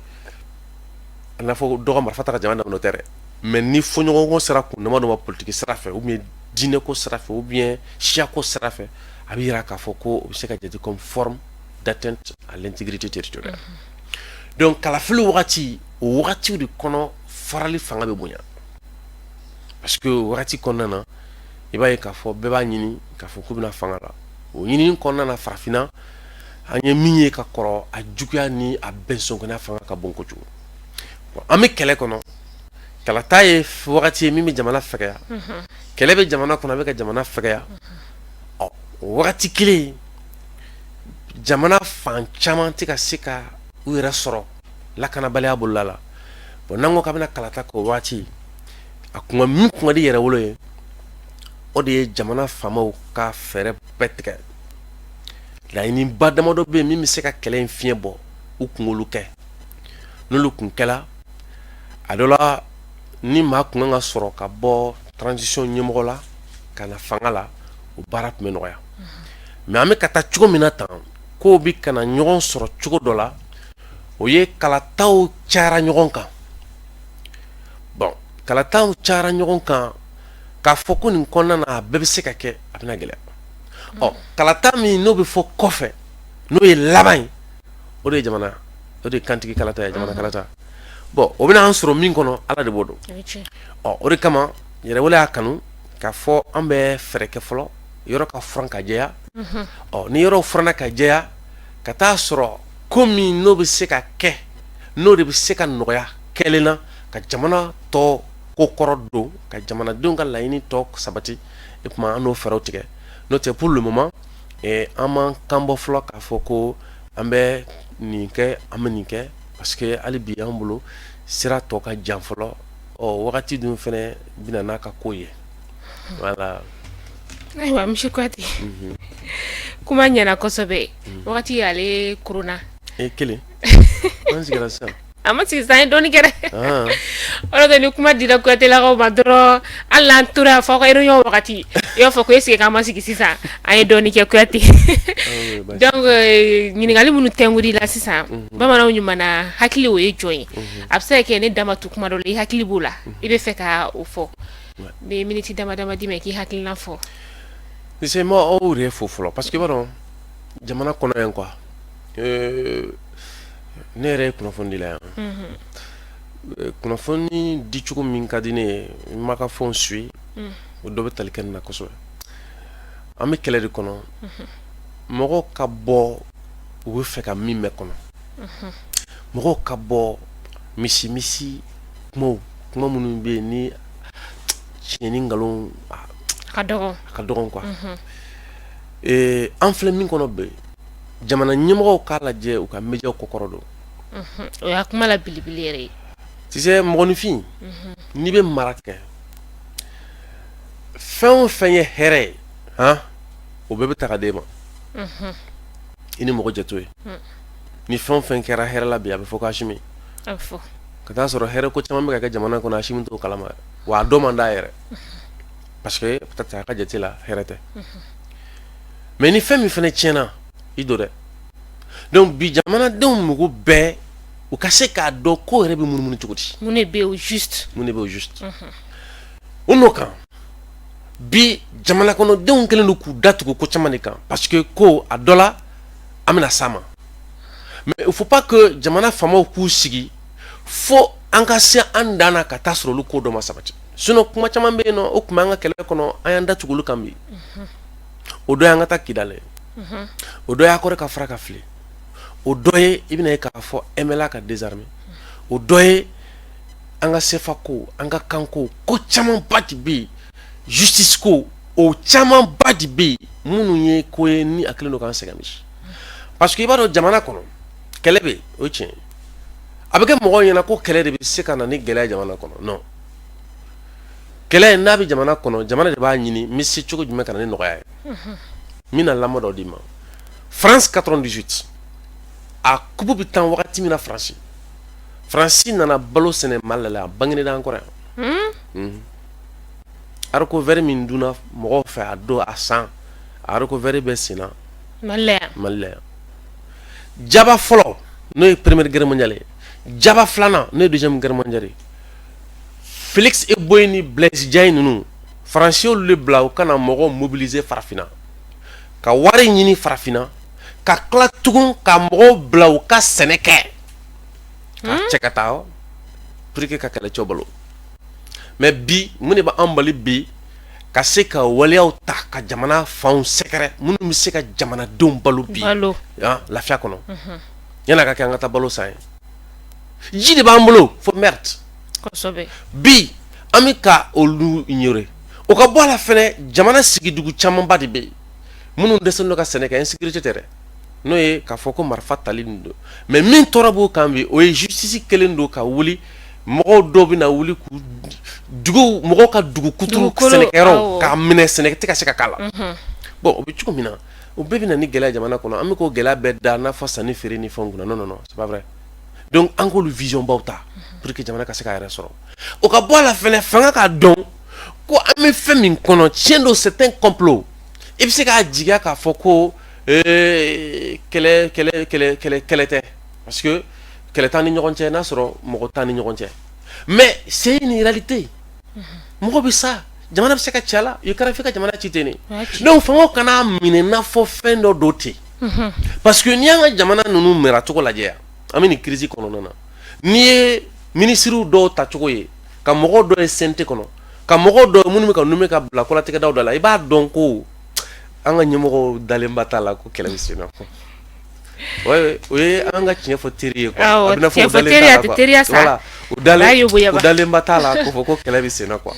a n'a fɔ dɔ ka marifa ta ka jamana daminɛ, o tɛ dɛ, mais ni fɔɲɔgɔnkɔ sera kundama dɔ ma politique sira fɛ, ou bien diinɛko sira fɛ, ou bien siyako sira fɛ, a bɛ yira k'a fɔ ko o bɛ se ka jate comme forme d'atteinte à l'intégrité territoriale. Donc kalafili wagati, o wagatiw de kɔnɔ farali fanga bɛ bonya, parce que wagati kɔnɔna na, i b'a ye k'a fɔ bɛɛ b'a ɲini k'a fɔ k'u bɛna fanga la. O ɲinini kɔnɔna na, farafinna, an ye min ye ka kɔrɔ, a juguya ni a bɛnsɔnkɔniya fanga ka bon kojugu. An bɛ kɛlɛ kɔnɔ, kalata ye wagati ye min bɛ jamana fɛgɛya, kɛlɛ bɛ jamana kɔnɔ, a bɛ ka jamana fɛgɛya. Ɔ, o wagati kelen, jamana fan caman tɛ ka se ka u yɛrɛ sɔrɔ lakanabaliya bolola la. Bon, n'an ko k'an bɛna kalata kɛ o waati, a kun min kun ka di Yɛrɛwolo ye, o de ye jamana faamaw ka fɛɛrɛ bɛɛ tigɛ. Laɲiniba damadɔ bɛ yen min bɛ se ka kɛlɛ in fiɲɛ bɔ, u kunkolo kɛ, n'olu kun kɛla a dɔ la, ni maa kun kan ka sɔrɔ ka bɔ transition ɲɛmɔgɔ la ka na fanga la, o baara tun bɛ nɔgɔya. Mais an bɛ ka taa cogo min na tan, kow bɛ ka na ɲɔgɔn sɔrɔ cogo dɔ la, o ye kalataw cayara ɲɔgɔn kan. Bon, kalataw cayara ɲɔgɔn kan, k'a fɔ ko nin kɔnɔna na a bɛɛ bɛ se ka kɛ, a bɛna gɛlɛya. Ɔ, kalata min n'o bɛ fɔ kɔfɛ, n'o ye laban ye, o de ye jamana, o de ye kantigi kalata ye, jamana kalata. Bon, o bɛna an sɔrɔ min kɔnɔ, Ala de b'o dɔn. Ɔ, o de kama Yɛrɛwolo y'a kanu k'a fɔ an bɛ fɛɛrɛ kɛ fɔlɔ, yɔrɔ ka furan ka jɛya. Ɔ, ni yɔrɔ furanna ka jɛya, ka taa sɔrɔ ko min n'o bɛ se ka kɛ, n'o de bɛ se ka nɔgɔya kɛlen na ka jamana tɔ ko kɔrɔ don, ka jamanadenw ka laɲini tɔ sabati, e tuma an n'o fɛɛrɛw tigɛ. N'o tɛ, pour le moment, an m'an kan bɔ fɔlɔ k'a fɔ ko an bɛ nin kɛ, an bɛ nin kɛ, parce que hali bi an bolo sira tɔ ka jan fɔlɔ. Ɔ, wagati dun fɛnɛ bɛna n'a ka ko ye, voilà. Ayiwa, monsieur Kuyate, kuma ɲɛna kosɛbɛ. Wagati y'ale koronna. E kelen an sigira sisan. A ma sigi sisan, an ye dɔɔni kɛ dɛ. O de ni kuma dira Kuyatelakaw ma dɔrɔn, hali n'an tora fɔ aw ka réunion wagati, i b'a fɔ ko est ce que k'an ma sigi sisan, an ye dɔɔni kɛ, Kuyate. Donc ɲininkali minnu tɛngur'i la sisan, bamananw ɲuman hakili, o ye jɔn ye? A bɛ se ka kɛ ne da ma tu kuma dɔ la, i hakili b'o la, i bɛ fɛ ka o fɔ. N bɛ miniti dama dama d'i ma i k'i hakilina fɔ. N ma aw yɛrɛ fo fɔlɔ, parce que i b'a dɔn jamana kɔnɔ yan quoi, ne yɛrɛ ye kunnafoni di la yan. Kunnafoni di cogo min ka di ne ye, n ma ka fɛnw suit, o dɔ bɛ tali kɛ nin na kosɛbɛ. An bɛ kɛlɛ de kɔnɔ, mɔgɔw ka bɔ, u bɛ fɛ ka min mɛn kɔnɔ, mɔgɔw ka bɔ misi misi kumaw, kuma minnu bɛ yen ni tiɲɛ ni nkalon A ka dɔgɔn quoi. An filɛ min kɔnɔ bi, jamana ɲɛmɔgɔw k'a lajɛ u ka médiaw kɔkɔrɔ don. O y'a kuma la belebele yɛrɛ ye. Tu sais, mɔgɔninfin, n'i bɛ mara kɛ, fɛn o fɛn ye hɛrɛ ye, han, o bɛɛ bɛ ta ka d'e ma. I ni mɔgɔ jɛ t'o ye. Ni fɛn o fɛn kɛra hɛrɛ la bi, a bɛ fɔ ko Asimi. A bɛ fɔ. Ka taa sɔrɔ hɛrɛ ko caman bɛ ka kɛ jamana kɔnɔ, Asimi t'o kalama, wa a dɔn man d'a yɛrɛ, parce que peut-être a ka jate la hɛrɛ tɛ. Mais ni fɛn min fana tiɲɛna, i don dɛ. Donc bi, jamanadenw mago bɛɛ u ka se k'a dɔn ko yɛrɛ bɛ munumunu cogo di. Mun de bɛ yen au juste? Mun de bɛ au juste? O n'o kan bi, jamana kɔnɔdenw kɛlen don k'u datugu ko caman de kan, parce que ko a dɔ la an bɛna s'a ma. Mais il faut pas que jamana faamaw k'u sigi fo an ka se an dan na ka taa sɔrɔ olu ko dɔ ma sabati. Sinon kuma caman bɛ yen nɔ, o tun bɛ an ka kɛlɛ kɔnɔ, an y'an datugu olu kan bi. O dɔ y'an ka taa Kidali ye, o dɔ y'a kɔrɔ ka fara ka fili, o dɔ ye i bɛna ye k'a fɔ MNLA ka désarmer, o dɔ ye an ka CFA ko, an ka kan ko, ko camanba de bɛ yen, justice ko, o camanba de bɛ yen minnu ye ko ye ni a kɛlen don k'an sɛgɛn bi. Parce que i b'a dɔn, jamana kɔnɔ kɛlɛ bɛ yen, o ye tiɲɛ ye. A bɛ kɛ mɔgɔw ɲɛna ko kɛlɛ de bɛ se ka na ni gɛlɛya jamana kɔnɔ. Non, kɛlɛ n'a bɛ jamana kɔnɔ, jamana de b'a ɲini n bɛ se cogo jumɛn ka na ni nɔgɔya ye. N bɛna lamɔ dɔ d'i ma. France 98, a coupe bɛ tan wagati min na, Faransi nana balo sɛnɛ Mali la, a bangenen an kɔrɔ yan. Haricot vert min dunna mɔgɔw fɛ a don, a san, a haricot vert bɛ senna Mali la yan. Mali la yan. Jaba fɔlɔ, n'o ye première guerre mondiale ye, jaba filanan, n'o ye deuxième guerre mondiale ye, Félix Éboué ni Blaise Diagne ninnu, Faransi y'olu de bila u kana mɔgɔw mobiliser farafinna, ka wari ɲini farafinna, ka tila tugun ka mɔgɔw bila u ka sɛnɛ kɛ k'a cɛ ka taa pour que ka kɛlɛcɛw balo. Mais bi, mun de b'an bali bi ka se ka waleyaw ta ka jamana fanw sɛgɛrɛ minnu bɛ se ka jamanadenw balo bi lafiya kɔnɔ, yan'a ka kɛ an ka taa balo san ye? Ji de b'an bolo fo merde. Bi an bɛ ka olu ignorer. O ka bɔ a la fɛnɛ, jamana sigidugu camanba de bɛ yen minnu dɛsɛlen don ka sɛnɛ kɛ. Insécurité tɛ dɛ, n'o ye k'a fɔ ko marifa tali nin don, mais min tɔɔrɔ b'o kan bi, o ye justice kɛlen don ka wuli. Mɔgɔw dɔw bɛ na wuli k'u dugu, mɔgɔw ka dugu kuturu, sɛnɛkɛyɔrɔ k'a minɛ, sɛnɛ tɛ ka se ka k'a la. Bon, o bɛ cogo min na, o bɛɛ bɛ na ni gɛlɛya jamana kɔnɔ. An bɛ k'o gɛlɛya bɛɛ da n'a fɔ sanni feere ni fɛnw kunna. Non, non, non, c'est pas vrai. Donc an k'olu vision baw ta pour que jamana ka se k'a yɛrɛ sɔrɔ. O ka bɔ a la fɛnɛ, fanga k'a dɔn ko an bɛ fɛn min kɔnɔ, tiɲɛ don, c'est un complot. I bɛ se k'a jigiya k'a fɔ ko kɛlɛ kɛlɛ kɛlɛ kɛlɛ kɛlɛ tɛ, parce que kɛlɛ t'an ni ɲɔgɔn cɛ, n'a sɔrɔ mɔgɔ t'an ni ɲɔgɔn cɛ, mais c'est une réalité. Mɔgɔ bɛ sa, jamana bɛ se ka ci a la. U ye Kadafi ka jamana ci ten de. Donc fangaw kana minɛ n'a fɔ fɛn dɔ don ten, parce que n'i y'an ka jamana ninnu maracogo lajɛ yan, an bɛ nin crise kɔnɔna na, n'i ye minisiriw dɔw tacogo ye, ka mɔgɔw dɔ ye CNT kɔnɔ, ka mɔgɔw dɔ minnu bɛ ka nommer ka bila kolatigɛdaw da la, i b'a dɔn ko an ka ɲɛmɔgɔw dalenba t'a la ko kɛlɛ bɛ sen na. O ye an ka tiɲɛ fɔ teri ye quoi. A bɛna fɔ u dalen t'a la quoi. Voilà, u dalenba t'a la k'o fɔ ko kɛlɛ bɛ sen na quoi.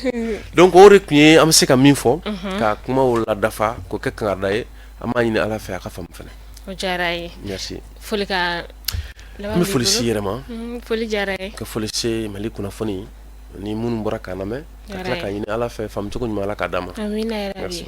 Donc o de tun ye an bɛ se ka min fɔ ka kumaw ladafa k'o kɛ kangarida ye. An b'a ɲini Ala fɛ a ka faamu fana. O diyara n ye. Merci. Foli ka N bɛ foli si yɛrɛ ma. Foli diyara n ye. Ka foli se Mali kunnafoni ni minnu bɔra k'an lamɛn, ka tila k'a ɲini Ala fɛ faamucogo ɲuman Ala k'a d'an ma. Amina yarabi.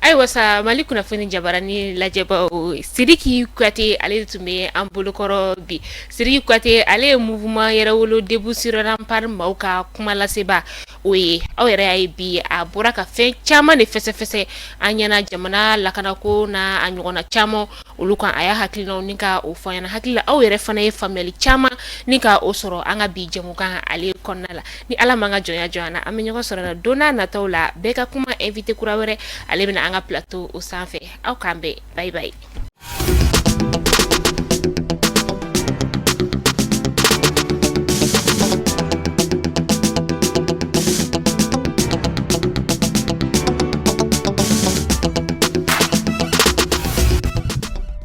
Ayiwa sa, Mali kunnafoni jabarani lajɛbaw, Sidiki Kuyate, ale de tun bɛ an bolokɔrɔ bi. Sidiki Kuyate, ale ye mouvement Yɛrɛwolo Debout sur Rempart maaw ka kuma laseba o ye. Aw yɛrɛ y'a ye bi, a bɔra ka fɛn caman de fɛsɛfɛsɛ an ɲɛna jamana lakanako n'a a ɲɔgɔnna caman olu kan. A y'a hakilinaw ni ka o fɔ an ɲɛna. Hakili la aw yɛrɛ fana ye faamuyali caman ni ka o sɔrɔ an ka bi jɛmukan ale kɔnɔna la. Ni Ala m'an ka jɔnya jɔ an na, an bɛ ɲɔgɔn sɔrɔ la don n'a nataw la. Bɛɛ ka kuma invité kura wɛrɛ, ale bɛna an ka plateau o sanfɛ. Aw k'an bɛn, bye bye.